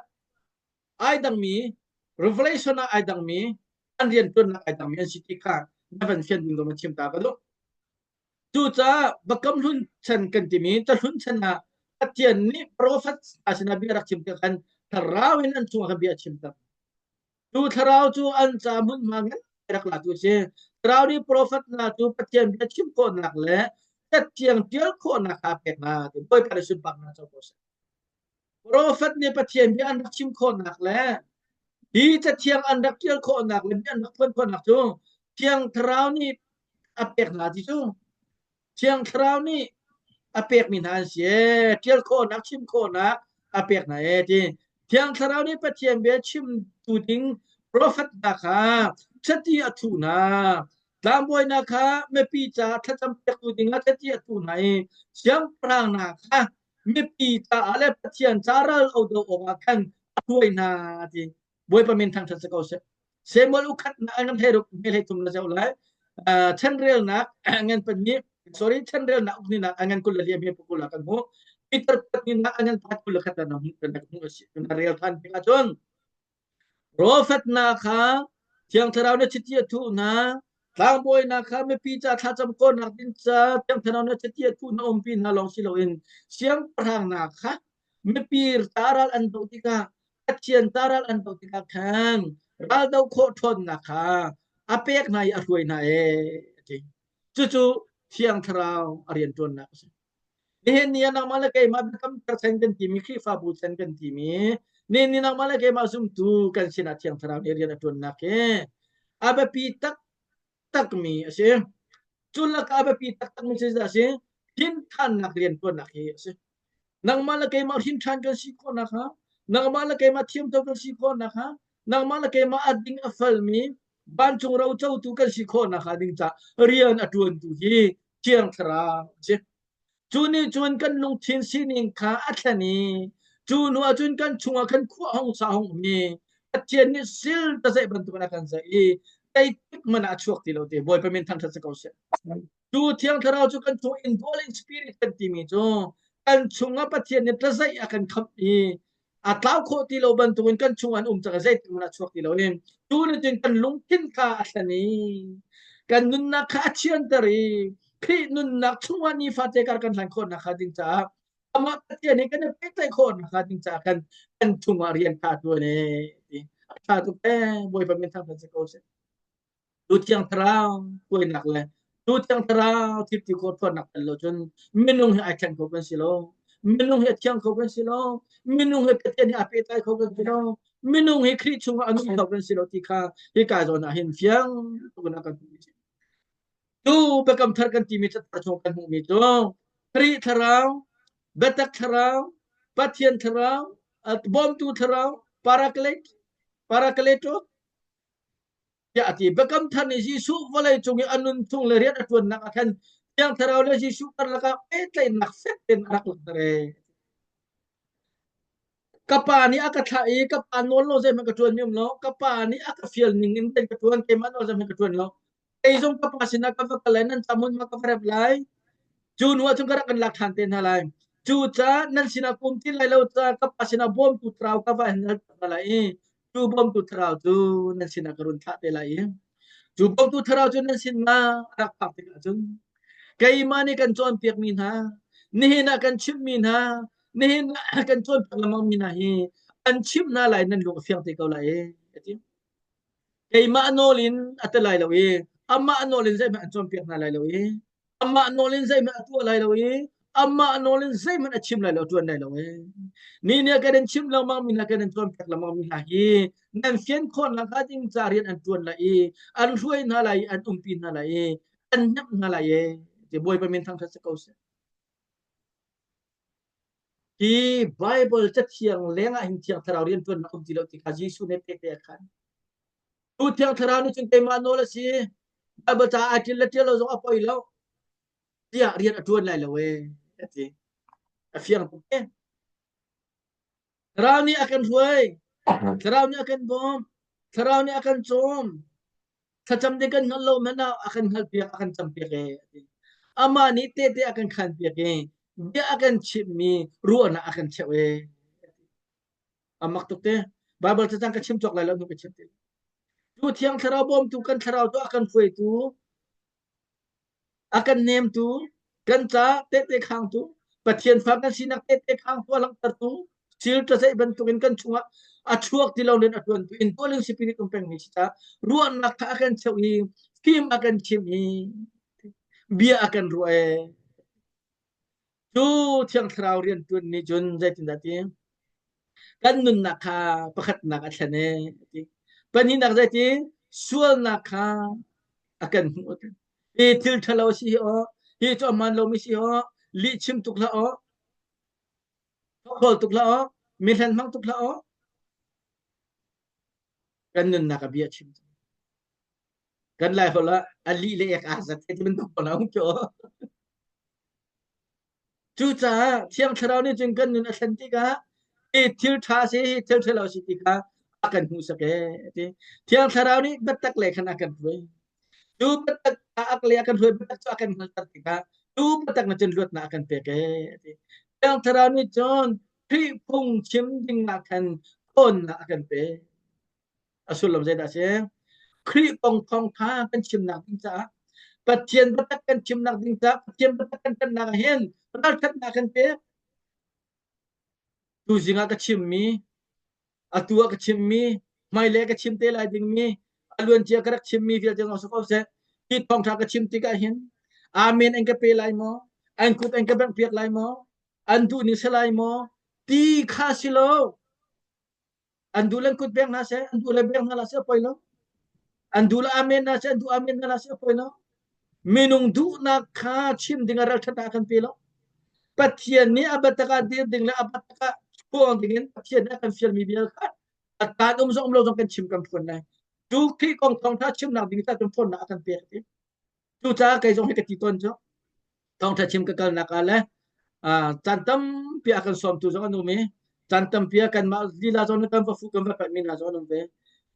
ai dangmi revelation ah ai dangmi an rianṭuannak ai dangmi an si ti kha na van fian ding dong na chim ta ka duh. Cucaah Biakam Hlun chan kan timi cahlun chan ah Pathian nih profet hna sinah bia rak chim tikah khan thlarau in an chungah khan bia a chimter. Cu thlarau cu an ca hmunhma ngan rak latu a si. Thlarau nih profet hna cu Pathian bia chim khawhnak le cathiang ṭial khawhnak kha a pek hna. Bawipa nih sunparnak co ko seh. Profet nih Pathian bia an rak chim khawhnak le hi cathiang an rak ṭial khawhnak le bia an rak phuan khawhnak cu Thiang Thlarau nih a pek hna ti cu Thiang Thlarau nih a pekmi hna an si ee ṭial khawhnak chim khawhnak a pek hna ee ti Thiang Thlarau nih Pathian bia chimtu ding profet hna kha chiti a thuh hna tlangbawi hna kha mipi caah thlacam piaktu dingah chiti a thuh hna i siangpahrang hna kha mipi caah le Pathian ca ral o do awkah khan a hruai hna ti Bawipa min thangṭhat si ko seh. Samuel ukhat na ngan hlei ruk me hlei thum na zoh lai. Chanrelnak ngan pan ni sorry chanrelnak uk ni nak ngan kul le liam he pukul kan hmu. Peter pat ni nak ngan pat kul le khat na hmu kan hmu a si. Kan rel than tik ahcun Profet hna kha Thiang Thlarau nih chiti a thuh hna. Tlangbawi hna kha mipi ca thlacam kawlnak ding ca Thiang Thlarau nih chiti a thuh hna umpi hna lawng si loin siangpahrang hna kha mipi ca ral an doh tikah Pathian ca ral an doh tikah khan ral doh khawh ṭhawnnak kha a pek hna i a hruai hna ee a ti. Cucu Thiang Thlarau a rianṭuannak a si. Nihin ni ah nangmah le keimah biakam thar chan kan timi Khrihfabu chan kan timi nihin ni nangmah le keimah zumtu kan sinah Thiang Thlarau nih rian a ṭuannak hi a biapi taktakmi a si. Cu lakah a biapi taktakmi cu zeidah a si? Hrinthannak rian ṭuannak hi a si. Nangmah le keimah hrinthan kan si khawh nakhnga, nangmah le keimah thiamtho kan si khawh nakhnga, nangmah le keimah a ding a falmi vancung ro cotu kan si khawh nakhnga ding ca rian a ṭuantu hi Thiang Thlarau a si. Cu nih cun kan lungthin sining kha a thlen i cu hnu ah cun kan chungah khan khua hong sa hong um i Pathian nih sil ta zeih bantukin a kan zeih i zeitik hmanh ah a chuak ti lo ti Bawipa min thangṭhat si ko seh. Cu Thiang Thlarau cu kan chung indwelling spirit kan timi cu kan chungah Pathian nih tlazaih a kan khamh i a tlau khawh ti lo bantukin kan chung an um cang zeitik hmanh ah chuak ti lo in tu nih cun kan lungthin kha a thlen i kan nunnak kha a thianter i Khrih nunnak chungah nifate kar kan hlan khawh nakhnga ding caah amah Pathian he kan i pehtlaih khawh nakhnga ding caah kan kan chungah rian kha ṭuan e ti a ṭha tuk ee Bawipa min thangṭhat si ko seh. Tu Thiang Thlarau hruainak le tu Thiang Thlarau thilti khawh ṭhawnnak tel lo cun minung hi ai thleng kho kan si lo. Minung hi a thiang kho kan si lo. Minung hi Pathian he aa pehtlai kho kan si lo. Minung hi Khrih chungah a nung kho kan si lo ti kha hika zawn ah hin fiang tuk in a kan hmuh. Tu biakam thar kan timi cathar chung kan hmuhmi cu Khrih Thlarau, biatak Thlarau, Pathian Thlarau, bawmtu Thlarau, Paraclete, Paracleto, tiah a ti. Biakam Thar nih Jesuh vawlei cung i a nun chung le rian a ṭuannak ah khan Thiang Thlarau le Jesuh karlak ah pehtlaihnak fek tein a rak langhter ee. Ka pa nih a ka thlah i ka pa nawl lo zeihmanh ka ṭuan mi um lo. Ka pa nih a ka fial ning in ka ṭuan, keimah nawl zeihmanh ka ṭuan lo. Kei zong ka pa sinah ka va kal lai, nan ca hmunhma ka va rep lai. Cu hnu ah cun ka rak kan lak ṭhan te hna lai. Cu ca nan sinah kum ti lai lo ca ka pa sinah bawmtu thlarau ka va hal hna lai i cu bawmtu thlarau cu nan sinah ka run thlah te lai i. Cu bawmtu thlarau cu nan sin ah a rak phak tikah cun keimah nih kan cawnpiakmi hna, nihin ah kan chimhmi hna, nihin ah kan cawnpiak lengmangmi hna hi an chimh hna lai nan lung a fiang te ko lai e, a ti. Keimah nawl in a ti lai lo i amah nawl in zeihmanh an cawnpiak hna lai lo i amah nawl in zeihmanh a tuah lai lo i amah nawl in zeihmanh a chim lai lo ṭuan lai lo e. Ni nih kan in chimh lengmang mi hna kan in cawnpiak lengmang mi hna hi nan fian khawh nakhnga ding ca rian an ṭuan lai i an hruai hna lai i an umpi hna lai i an hnemh hna lai e. Ti Bawipa min thangṭhat si ko seh. Hi Bible cathiang lengah hin Thiang Thlarau rian ṭuannak um ti lo ti kha Jesuh nih tehte a khan. Tu Thiang Thlarau nih cun keimah nawl a si. Bible ca aa ṭial le ṭial lo zong a poi lo tiah rian a ṭuan lai lo ee a ti. A fiang tuk e. Thlarau nih a kan hruai. Thlarau nih a kan bawm. Thlarau nih a kan cawm. Thlacam ding kan hngalh lo hmanh ah a kan hngalhpiak, a kan campiak ee a ti. Amah nih tehte a kan khanpiak i bia a kan chimhmi ruahnak a kan cheuh ee. A mak tuk te. Bible cacang ka chim cawk lai lo hnu ka chim ti. Tu Thiang Thlarau bawmtu kan thlarau tu a kan hruaitu a kan nemtu, kan ca tehte khangtu, Pathian fa kan sinak tehte khangtu a langhtertu, sil ṭazeih bantukin kan chungah a chuak ti lo len a ṭuantu in tualing spirit um pengmi si caah ruahnak kha a kan cheuh i fim a kan chimh i bia a kan ruah ee. Cu Thiang Thlarau rian ṭuan nih cun zeitindah ti? Kan nunnak kha pakhatnak a thlen ee ti. Pahnihnak zeiti? Sualnak kha a kan hmuh. Hi thil ṭhalo si hi aw, hi cu a hmaan lomi si aw, lih chim tuk hlah aw, khawl tuk hlah aw, mi hlen hmang tuk hlah aw. Kan nunnak a bia chim. Kan lai holh ah a lih le ek aa zat ti bantuk ko na um cu. Cucaah Thiang Thlarau nih cun kan nun a thlen tikah hi thil ṭha si, hi thil ṭhalo si ti kha a kan hmuhsak ee ti. Thiang Thlarau nih biatak lei khan a kan hruai. Cu biatak a lei a kan hruai biatak cu a kan hngalhter tikah cu biatak na cun luatnak a kan pek ee ti. Thiang Thlarau nih cun Khrih phung chim ding ah khan ṭhawnnak a kan pek. A sullam zeidah a si? Khrih kong thawngṭha kan chimnak ding caah Pathian biatak kan chimnak ding caah Pathian biatak kan ṭanhnak ah hin ralṭhatnak kan pek. Tuzing ah ka chimmi, atu ah ka chimmi, hmailei ka chim te lai dingmi, a luancia ka rak chimmi vialte zong si ko seh. Hi thawngṭha ka chim tikah hin Amen an ka pe lai maw? An kut an ka benghpiak lai maw? An duh ning si lai maw? Ti kha si lo. An duh le an kut beng hna seh, an duh le beng hna seh a poi lo. An duh le amen hna seh, an duh amen hna seh a poi lo. Minung duhnak kha chim ding ah ralṭhatnak a kan pe lo. Pathian nih a biatak ah dir ding le a biatak ah phuang ding in Pathian nih a kan fialmi bia kha a taan um zong um lo zong kan chim kan phuan lai. Tu Khrih kong thawngṭha chimnak ding caah cun phuannak a kan pek ti. Cucaah kei zong hi ka ti tawn cu thawngṭha chim ka kalnak ah le caan tampi a kan sawmtu zong an um i caan tampi ah kanmah lila zong kan va fuh kan va panh mi hna zong an um ve.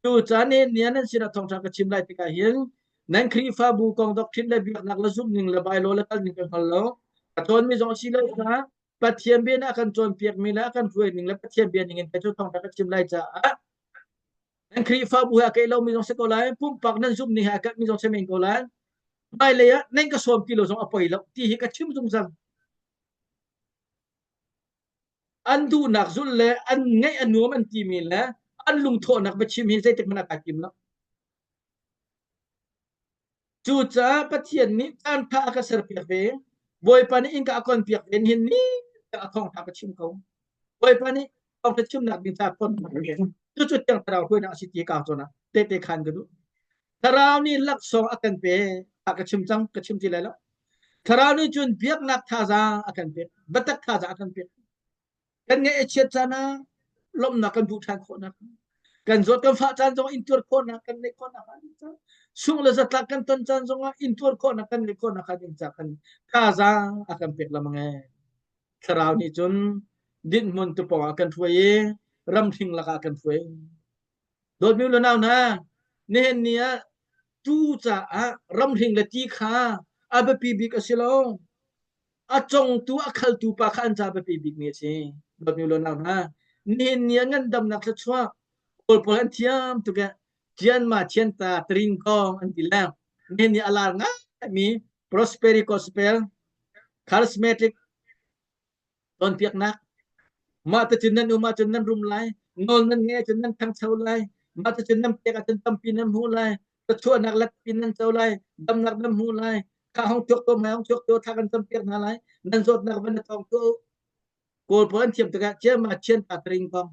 Cucaah ni ni ah nan sinah thawngṭha ka chim lai tikah hin nan Khrihfabu kong doctrine le biaknak le zumhning le bylaw le kalning ka hngal lo. Ka cawnmi zong a si lo caah Pathian bia nih a kan cawnpiakmi le a kan hruaining le Pathian bia ning in kei cu thawngṭha ka chim lai caah Nan Khrihfabu he a keih lomi zong si ko lai, pumpak nan zumhning he a kalhmi zong si men ko lai. Hmailei ah nan ka sawm ti lo zong a poi lo ti hi ka chim zungzal. An duhnak zulh le an ngaih a nuam an timi le an lungthawhnak biachim hi zeitik hmanh ah kai tim lo. Cucaah Pathian nih caanṭha a ka serpiak ve. Bawipa nih innka a konpiak ve. Nihin ni a thawngṭha ka chim ko. Bawipa nih thawngṭha chimnak ding caah kon cucu Thiang Thlarau hruainak a si ti ka zawn ah tehte khaan ka duh. Thlarau nih laksawng a kan pe. A ka chim cang, ka chim ti lai lo. Thlarau nih cun biaknak thazaang a kan pek, biatak thazaang a kan pek. Kan ngaih a chiat caan ah lawmhnak kan duh ṭhan khawhnak, kan zawt kan fah caan zong intuar khawhnak kan neih khawhnak ding caah, sungh le zatlak kan ton caan zongah intuar khawhnak kan neih khawhnak ding caah kan thazaang a kan pek lengmang ee. Thlarau nih cun dinhmun tupawng ah kan hruai i ramhring lakah kan hruai. Dawtmi u le nau hna, nihin ni ah tuu caah ramhring le ti kha a biapi bik a si lo. A congtu, a khaltu pa kha an ca biapi bikmi a si. Dawtmi u le nau hna, nihin ni ah ngandamnak thluachuah Kawl pawl an thiam tuk ee. Cianma Chianta Trin Kong an ti le nihin ni a lar ngaimi Prosperity Gospel Charismatic cawnpiaknak mah ticun nan um ahcun nan rum lai nawl nan ngeih ahcun nan ṭhangcho lai mah ticun nan pek ahcun tampi nan hmuh lai thluachuahnak latpi nan co lai damnak nan hmuh lai kha hong chuak to mai hong chuak to thla kan campiak hna lai nan zawtnak van na thawng tuah u Kawl pawl an thiam tikah ciama chian ta tring kong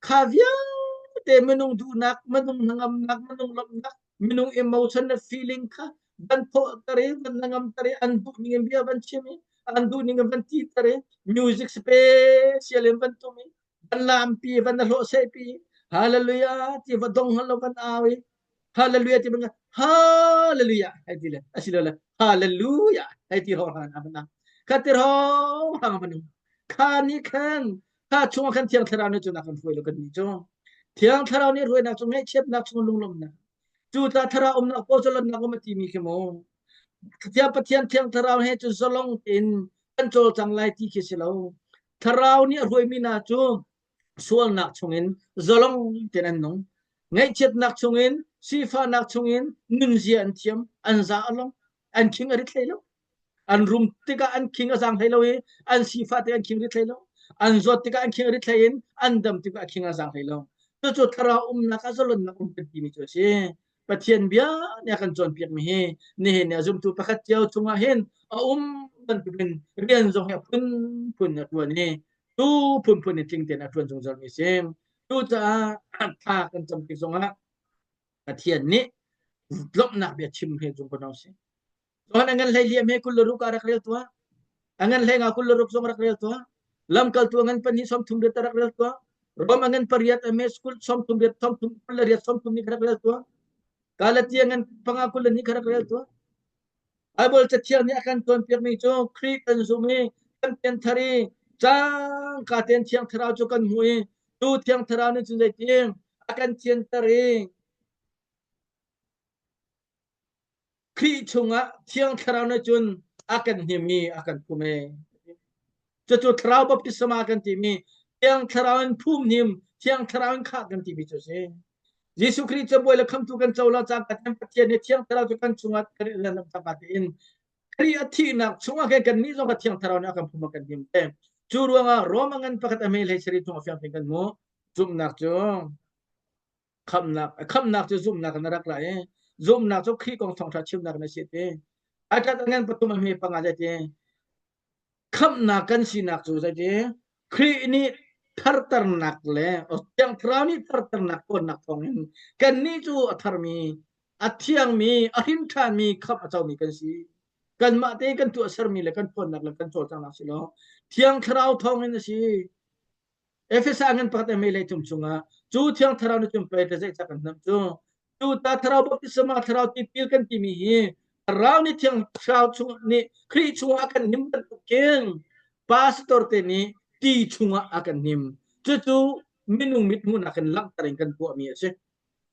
kha vialte minung duhnak minung hnangamnak minung lawmhnak minung emotion le feeling kha van thawh ter i van hnangam ter i an duh ning in bia van chim i an duh ning in van ti ter i music special in van tum i van lampi van na hlawh sehpi hallelujah ti va dong hal lo van au i hallelujah ti van hallelujah hei ti le asilole hallelujah hei ti hor han avan kha ti hong hang van kha ni khan kha chungah khan thiang thlarau nih cun a kan hruai lo kan nih cu thiang thlarau nih hruainak cu ngaihchiatnak chung lunglawmhnak cu ta thlarau umnak pawl zalonnak um a timi khi mu Thiang Pathian thiang thlarau he cu zalong tein kan cawlcang lai ti khi si lo thlarau nih a hruaimi hna cu sualnak chungin zalong tein an nung ngaihchiatnak chungin sifahnak chungin nunzia an thiam an za a long an khing a rit hlei lo an rum tikah an khing a zang hlei lo i an sifah tikah an khing rit hlei lo an zawt tikah an khing a rit hlei in an dam tikah a khing a zang hlei lo cucu thlarau umnak ah zalonnak um kan timi cu a si Pathian bia nih a kan cawnpiak mi hi nihin ni a zumtu pakhat cio chungah hin a um bantukin rian zong hi a phunphun a ṭuan i tu phunphun in tling tein a ṭuan zungzal mi a si. Cucaah thla kan cam tik zongah Pathian nih lawmhnak bia chim he zung ko hna usih. Johan a ngan hlei liam he 26 ah rak rel tuah. A ngan hlei nga 26 zong rak rel tuah. Lamkaltu a ngan pahnih 30 riat rak rel tuah. Rom a ngan pariat a mes kul 30 riat 30 kul le riat 30 ni rak rel tuah. Galatia ngan panga kul le ni rak rel tuah. Bible cathiang nih a kan cawnpiakmi cu Khrih kan zum i kan pianthar i cangka tein Thiang Thlarau cu kan hmuh i tu Thiang Thlarau nih cun zeitin a kan thianter i Khrih chungah Thiang Thlarau nih cun a kan hnim i a kan phum e. Cucu Thlarau baptisma kan timi Thiang Thlarau in phum hnim, Thiang Thlarau in khah kan timi cu a si. Jesuh Khrih cu bawi le khamtu kan co lo cang kan Pathian nih Thiang Thlarau cu kan chungah kan i lam cang tiin Khrih a thihnak chungah khin kannih zong ka Thiang Thlarau nih a kan phum a kan hnim te. Cu ruangah Rome a ngan pakhat a hme hlei sari chung a fiang tein kan hmuh. Zumhnak cu khamnak khamnak cu zumhnak in a rak la i zumhnak cu Khrih kong thawngṭha chimnak in a si ti. A ṭhat a ngan pathum a hme panga zeiti khamhnak kan sinak cu zeiti Khrih nih tharternak le Thiang Thlarau nih tharternak tuannak thawngin kannih cu a tharmi a thiangmi a hrin ṭhanmi khamh a comi kan si kanmah te kan tuahsermi le kan ṭhawnnak le kan cawlcanghnak si lo Thiang Thlarau thawngin a si Efesa ngan pakhat mei lei thum chungah cu Thiang Thlarau nih cun pei zeicah kan hnamh cu cu ta Thlarau baptisma Thlarau tipil kan timi hi Thlarau nih Thiang Thlarau chung nih Khrih chungah a kan hnim bantuk khin pastor te nih ti chungah a kan hnim cucu minung mit hmuhnak in langhter in kan tuahmi a si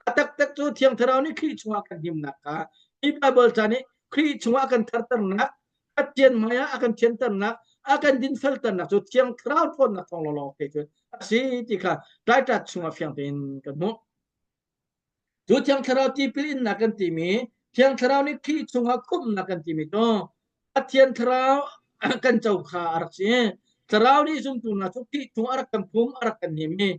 A taktak cu Thiang Thlarau nih Khrih chungah kan himnak kha hi Baibal ca nih Khrih chungah a kan tharternak, Pathian hmaiah a kan thianternak, a kan dinfelternak cu Thiang Thlarau ṭhawnnak thawng lawnglawng te cu a si ti kha Titus chungah fiang tein kan hmuh. Cu Thiang Thlarau tipil innak kan timi, Thiang Thlarau nih Khrih chungah khumhnak kan timi cu Pathian Thlarau kan co kha a rak si. Thlarau nih zumtu hna cu Khrih chung a rak kan phum, a rak kan him i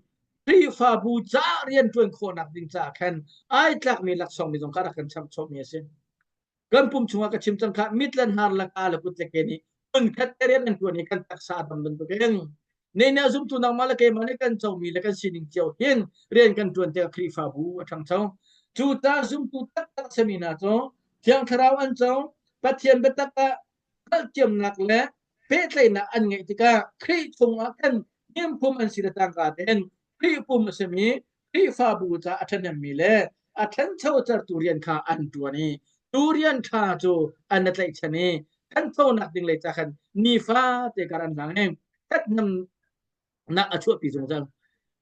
Khrihfabu caah rianṭuan khawhnak ding caah khan ai tlakmi laksawng mi zong kha rak kan chamchawhmi a si. Kan pum chungah ka chim cang kha mit le hnar le ka le kut le ke nih hmunkhat te rian an ṭuan i kan taksa a dam bantukin ne zumtu nangmah le keimah nih kan comi le kan sining cio hin rian kan ṭuan tikah Khrihfabu a ṭhangcho. Cu ta zumtu taktak sami hna cu Thiang Thlarau an co, Pathian biatak ah hngalhthiamnak le pehtlaihnak an ngeih tikah Khrih chungah khan himphum an si le cangka tein Khrih pum a simi Khrihfabu ca a ṭhahnemmi le a ṭhanchotertu rian kha an ṭuan i tu rian ṭha cu an i tlaihchan i ṭhanchonak ding lei ca khan nifate kar an hlang i ṭhathnemnak a chuahpi zungzal.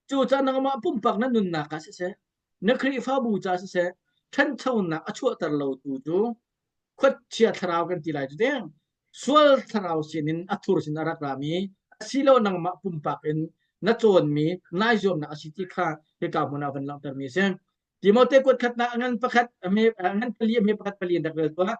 Cucaah nangmah pumpak na nunnak ah siseh, na Khrihfabu ca siseh, ṭhanchonak a chuahter lotu cu khuachia thlarau kan ti lai cu deng sual thlarau sinin a thur sin a rak rami asilo nangmah pumpak in na cawnmi nai zuamnak a si ti kha hika hmun ah van langhtermi a si. Timote kuat khatnak a ngan pakhat a hme a ngan pali a hme pakhat pali in rak rel tuah.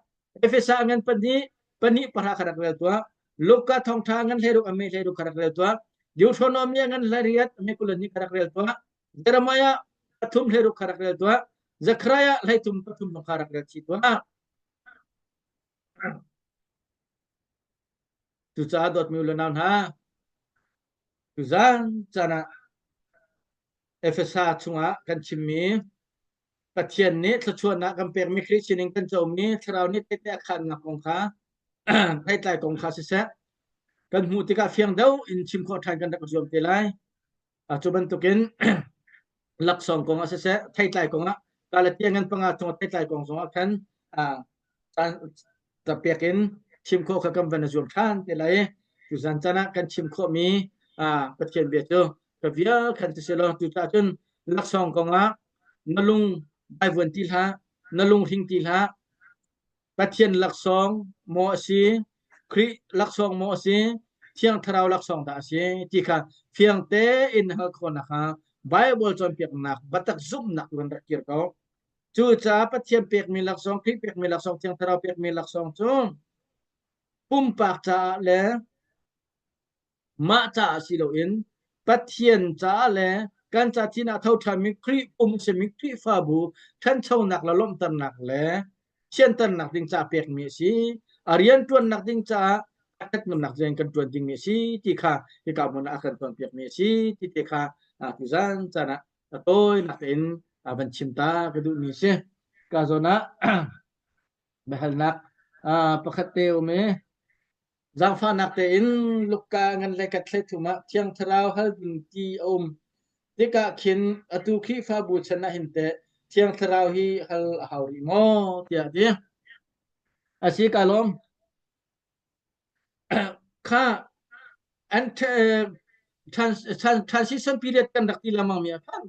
Efesa a ngan pahnih pahnih pahra kha rak rel tuah. Luka thawngṭha a ngan hleiruk a hme hleiruk kha rak rel tuah. Deuteronomy a ngan hlariat a hme kulani kha rak rel tuah. Jeremiah pathum hleiruk kha rak rel tuah. Zechariah hleithum pathum kha rak rel chih tuah. Cucaah dawtmi u le nau hna, tuzan caan ah Efesa chungah kan chimmi Pathian nih thluachuahnak kan pekmi Khrih sining kan comi Thlarau nih tehte a khaannak kong kha theitlai kong kha siseh kan hmuh tikah fiang deuh in chim khawh ṭhan kan rak zuam te lai. Cu bantukin laksawng kong ah siseh theitlai kong ah Galatia ngan panga chung theitlai kong zong ah khan caan pek in chim khawh kha kan van i zuam ṭhan te lai. Tuzan caan ah kan chim khawhmi Pathian bia cu ka vial khan ti selaw cucaah cun laksawng kong ah na lung vaivuan ti hlah, na lung hring ti hlah. Pathian laksawng maw a si, Khrih laksawng maw a si, Thiang Thlarau laksawng dah a si ti kha fiang tein na hngalh khawh nakhnga Bible cawnpiaknak biatak zumhnak tu kan rak kir ko. Cucaah Pathian pekmi laksawng, Khrih pekmi laksawng, Thiang Thlarau pekmi laksawng cu pumpak caah le Mah caah si loin Pathian caah le kan ca thin ah tho ṭhanmi Khrih pum a simi Khrihfabu ṭhanchonak le lawmhternak le thianternak ding caah pekmi a si. A rianṭuannak ding caah a ṭhathnemnak rian kan ṭuan dingmi a si ti kha hika hmun ah a kan cawnpiakmi a si ti te kha tuzan caan ah a tawinak tein van chim ta ka duhmi a si. Ka zawn ah biahalnak pakhat te um i Zaangfahnak tein Luka ngan le kat thleithum ah Thiang Thlarau hal ding ti a um tikah khin atu Khrihfabu chan ah hin teh Thiang Thlarau hi hal a hau rih maw tiah a ti. A si ka lawm. Kha an transition period kan rak ti lengmang mi a khan.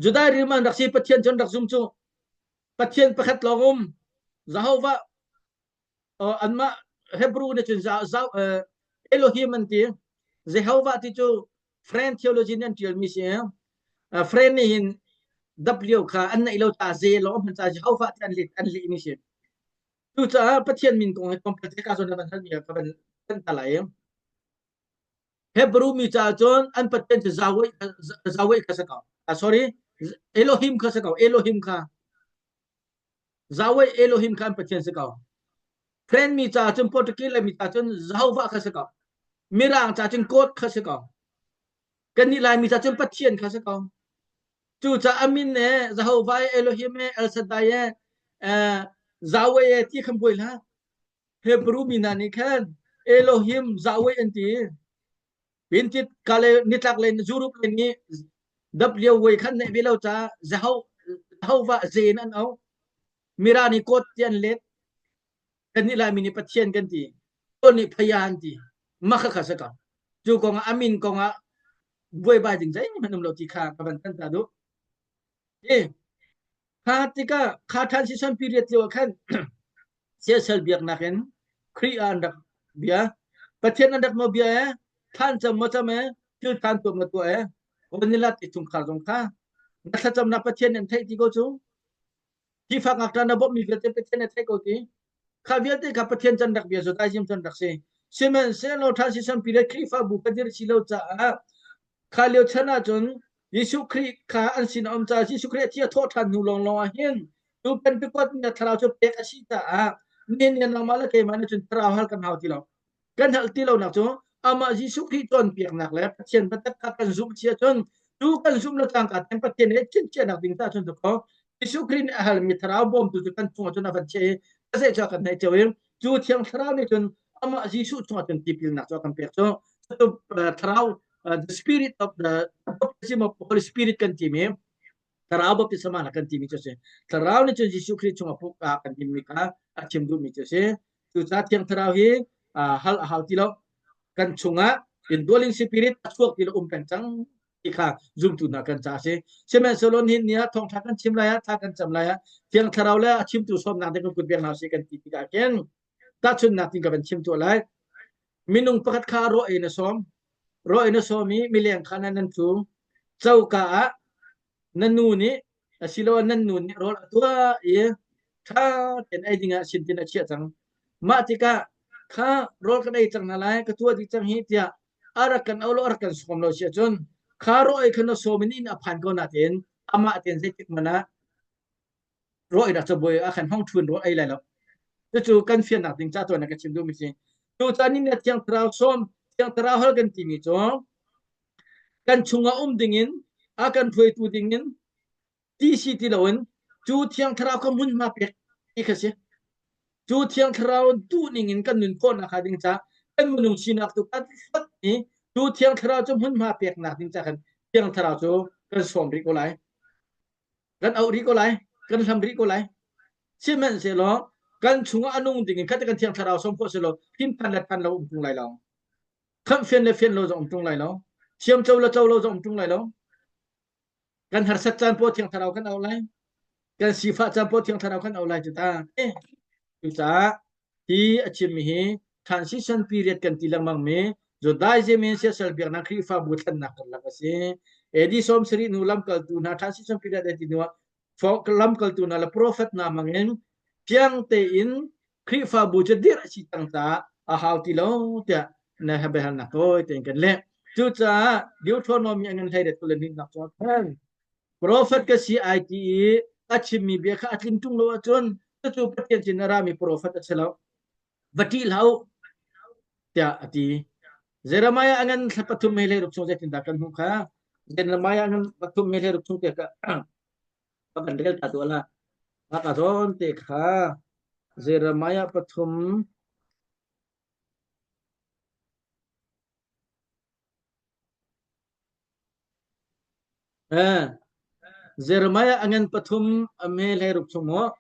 Judah rim an rak si Pathian cun rak zum cu Pathian pakhat lawng um Jehovah anmah Hebrew nih cun Elohim an ti. Jehovah ti cu French theology nih an ṭialmi si. French nih hin W kha an neih lo caah J lawng hman caah Jehovah ti an let an lehmi si. Cucaah Pathian min kong hi tlawmpal te ka zawn na van halmi ka van kan ta lai. Hebrew mi caah cun an Pathian cu Yahweh Yahweh kha si ko. Sorry, Elohim kha si ko. Elohim kha. Yahweh Elohim kha an Pathian si ko. Friend mi caah cun Portuguese le mi caah cun Jehovah kha si ko. Mirang caah cun God kha si ko. Kannih Laimi caah cun Pathian kha si ko. Cucaah amin e Jehovah e Elohim e El Shaddai e Yahweh e ti khan buai hlah. Hebrew mi hna nih khan Elohim Yahweh an ti. Pintit ka le nitlak le Europe le nih W khan neih ve lo caah Jehovah Zen an auh. Mira nih God ti an let. Kannih Laimi nih Pathian kan ti. Kawl nih Phaya an ti. Mah kha kha si ko. Cu kong ah amin kong ah buaibai ding zeihmanh um lo ti kha ka van tan ta duh. E, kha tikah kha transition period lio ah khan siasal biaknak in Khrih ah an rak bia. Pathian an rak maw bia e, thlan cam maw cam e, thil than tuah maw tuah e, Vanilla ti chungkhar zong kha na thlacamnak Pathian an theih ti ko cu. Sifak ngakṭah na bawmhmi vialte Pathian na theih ko ti. Kha vialte kha Pathian can rak bia cu taizim can rak si. Sihmanhsehlaw transition period Khrihfabu ka dir si lo caah kha lio chan ahcun Jesuh Khrih kha an sin a um caah Jesuh Khrih a thi a thawh ṭhan hnu lawnglawng ah hin tu Pentecost ni ah thlarau cu pek a si caah nihin ni nangmah le keimah nih cun thlarau hal kan hau ti lo. Kan hal ti lonak cu amah Jesuh Khrih cawnpiaknak le Pathian biatak kha kan zumh si ahcun tu kan zumh le cangka ten Pathian he chinchiahnak ding caah cun kaw Jesuh Khrih nih a halmi thlarau bawmtu cu kan chungah cun a van chiah i ka zei cu a kan hneih cio i cu thiang thlarau nih cun amah Jesuh chungah cun tipilnak cu a kan pek cu cu thlarau the spirit of the baptism of Holy Spirit kan timi thlarau baptisma na kan timi cu a si thlarau nih cun Jesuh Khrih chungah puk ah kan himmi kha a chim duhmi cu a si cucaah thiang thlarau hi hal a hau ti lo kan chungah indwelling spirit a chuak ti lo um peng cang ti kha zumtu hna kan ca a si sihmanhsehlaw nihin ni ah thawngtha kan chim lai ah thla kan cam lai ah thiang thlarau le a chimtu sawmnak te kan kut beng hna si kan ti tikah khin tahchunhnak tin ka van chim tuah lai minung pakhat kha rawh ei na sawm rawh ei na sawm i mileng kha nan nan cu coka ah. Na nu nih asiloah nan nu nih rawl a tuah i ṭha tein ei dingah sintin a chiah cang. Mah tikah kha rawl kan ei cang hna lai, ka tuah dih cang hi tiah a rak kan auh lo a rak kan sawm lo si ahcun kha rawl ei kha na sawm in inn a phan ko nain amah tein zeitik hmanh ah rawl einak cabuai ah khan hong ṭhun rawl ei lai lo. Cucu kan fiannak ding ca tuan ah ka chim duhmi si. Cucaah ni na Thiang Thlarau sawm, Thiang Thlarau hal kan timi cu kan chungah um dingin a kan hruaitu dingin ti si ti loin cu Thiang Thlarau kha hmunhma pek ti kha si. Cu Thiang Thlarau duh ning in kan nun khawhnak hnga ding ca kan minung sinak tu kan hlat i cu Thiang Thlarau cu hmunhma peknak ding ca khan Thiang Thlarau cu kan sawm rih ko lai. Kan auh rih ko lai. Kan hlam rih ko lai. Sihmanhsehlaw kan chungah a nung ding in khat kan Thiang Thlarau sawm khawh selaw thinphan le phan lo um tung lai lo. Khamh fian le fian lo zong um tung lai lo. Thiam co le co lo zong um tung lai lo. Kan harsat caan paoh Thiang Thlarau kan auh lai. Kan sifah caan paoh Thiang Thlarau kan auh lai cu ta. Cucaah hi a chimmi hi transition period kan ti lengmang mi Judaism in siasal biaknak Khrihfabu thlennak karlak a si. AD 70 hnu lamkaltu hna transition period an ti hnu ah lamkaltu hna le prophet hna hmangin fiang tein Khrihfabu cu dirh a si cang caah a hau ti lo tiah na biahalnak tawi tein kan leh. Cucaah Deuteronomy an ngan hlei ret kul hnihnak cu khan prophet ka si ai ti i a chimmi bia kha a tlin ṭung lo ahcun cucu Pathian sin a rami prophet a si lo. Va ṭih hlah u tiah a ti. Jeremiah a ngan thla pathum he hlei ruk chung zeitindah kan hmuh kha? Jeremiah a ngan pathum he hlei ruk chung te ka ka kan rel ta tuah la. Mah ka zawn te kha Jeremiah pathum eh Jeremiah a ngan pathum a me hlei ruk chung maw?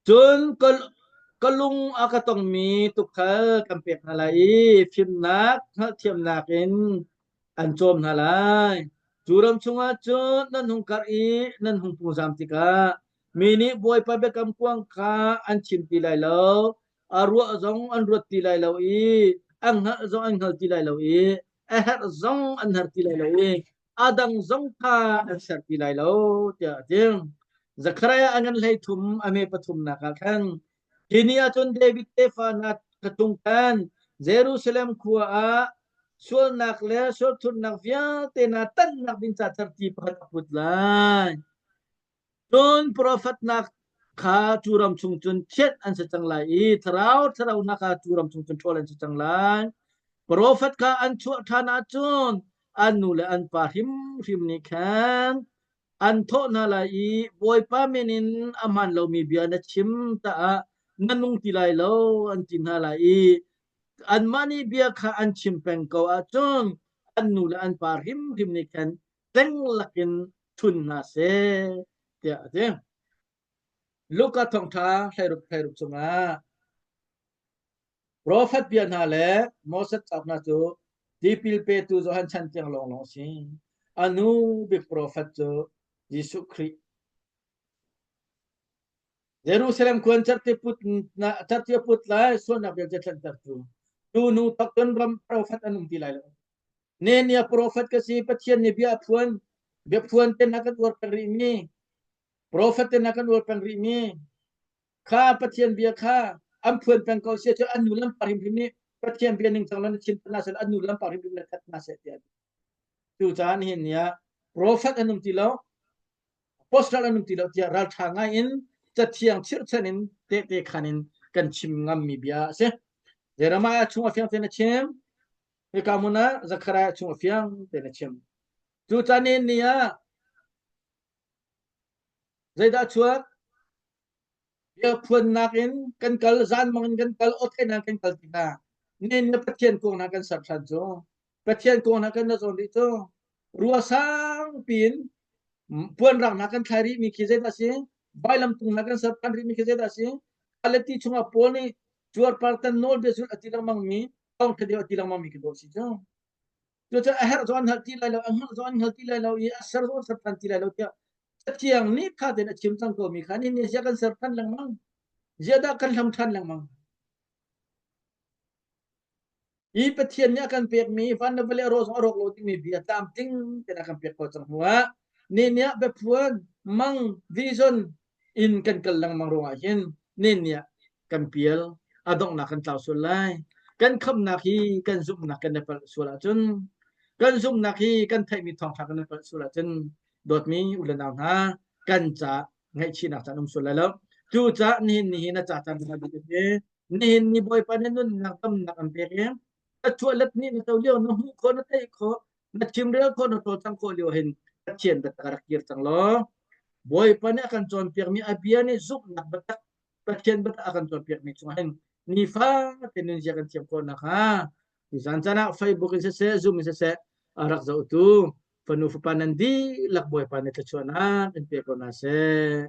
Cun ka lung a ka tongmi tuukhal kan pek hna lai i fimnak hngalhthiamnak in an cawm hna lai. Cu ram chungah cun nan hung karh i nan hung pungzam tikah mi nih Bawipa biakam kuang kha an chim ti lai lo, a ruah zong an ruat ti lai lo i a hngalh zong an hngal ti lai lo i a herh zong an herh ti lai lo i a dang zong kha an ser ti lai lo tiah a ti. Zekhariah a ngan 13 a me pathumnak ah khan hi ni ah cun David tefa hna ka tung khan Jerusalem khua ah sualnak le sualthurnak vialte hna tannak ding ca certi pakhat a put lai. Cun profetnak kha cu ram chung cun thianh an si cang lai i thlarau thlaraunak kha cu ram chung cun ṭhawl an si cang lai. Profet kha an chuah ṭhan ahcun an nu le an pa hrimhrim nih khan an thawh hna lai i Bawipa min in a hmaan lomi bia na chim caah na nung ti lai lo an ti hna lai i anmah nih bia kha an chim peng ko ahcun an nu le an pa hrimhrim nih khan tleng lakin ṭhun hna seh tiah a ti. Luka thawngṭha 16 16 chungah profet bia hna le Moses cauk hna cu tipil petu Johan chan tiang lawnglawng a si. A nu bik profet cu Jesuh Khrih. Jerusalem khuan cerhti put na cerhti a put lai sualnak vialte thlentertu. Tu nu thawk cun ram profet an um ti lai lo. Nehemiah profet ka si Pathian nih bia a phuan bia phuan ten a kan uar peng rih mi profet ten a kan uar peng rih mi kha Pathian bia kha an phuan peng ko sia cu an nu lam par hrimhrim nih Pathian bia ning cang lan chim na sel an nu lam par hrimhrim le that na se tiah tu caan hin nia profet an um ti lo apostle an um ti lo tiah raltha ngai in cathiang chirhchan in tehte khan in kan chim ngam mi bia a si Jeremiah chung a fiang ten a chim Hika hmun ah Zekhariah chung a fiang tein a chim. Cu caan in ni ah zeidah chuak? Bia phuannak in kan kal, zanmang in kan kal, awtheihnak kan kal tikah nen na Pathian kong hna kan ser ṭhan cu. Pathian kong hna kan na zawn rih cu. Rua sang piin puanrang hna kan thlai rih mi khi zeidah si? Vailam tung hna kan ser ṭhan rih mi khi zeidah si? Galati chungah Paul nih cuarpar tan nawlbia zulh a ti lengmang mi thawngṭha deuh a ti lengmang mi khi dawh si cu. Cucaah a herh zong an hngalh ti lai lo, a hngalh zong an hngal ti lai lo i a ser zong an ser ṭhan ti lai lo tiah Cathiang nih kha tein a chim cang ko mi kha nihin ni zia kan ser ṭhan lengmang. Zia dah kan hlam ṭhan lengmang. I Pathian nih a kan pekmi van le vawlei a rawh zong a rawk lo dingmi bia tlamtling tein a kan pek ko cang hnuah ni nih ah biaphuan mang vision in kan kal lengmang ruangah hin ni nih ah kan pial a donghnak kan tlau sual lai. Kan khamnak hi kan zumhnak kan i palh sual ahcun kan zumhnak hi kan theihmi thawngṭha kan i palh sual ahcun dawtmi u le nau hna kan ca ngaihchihnak caan um sual lai lo. Cucaah nihin ni hi na ca caan na bik a si. Nihin ni Bawipa nih nunnak damnak an pek i na chuahlet nih na co lio na hmuh khawh na theih khawh na chimrel khawh na cawlcangh khawh lio hin Pathian biatak rak kir cang law Bawipa nih a kan cawnpiakmi a bia nih zumhnak biatak Pathian biatak a kan cawnpiakmi chungah hin nifa te nunzia kan thiam khawh nakhnga tuzan caan ah Facebook in siseh Zoom in siseh a rak zohtu fanu fapa nan dihlak Bawipa nih thluachuahnak in pe ko hna seh.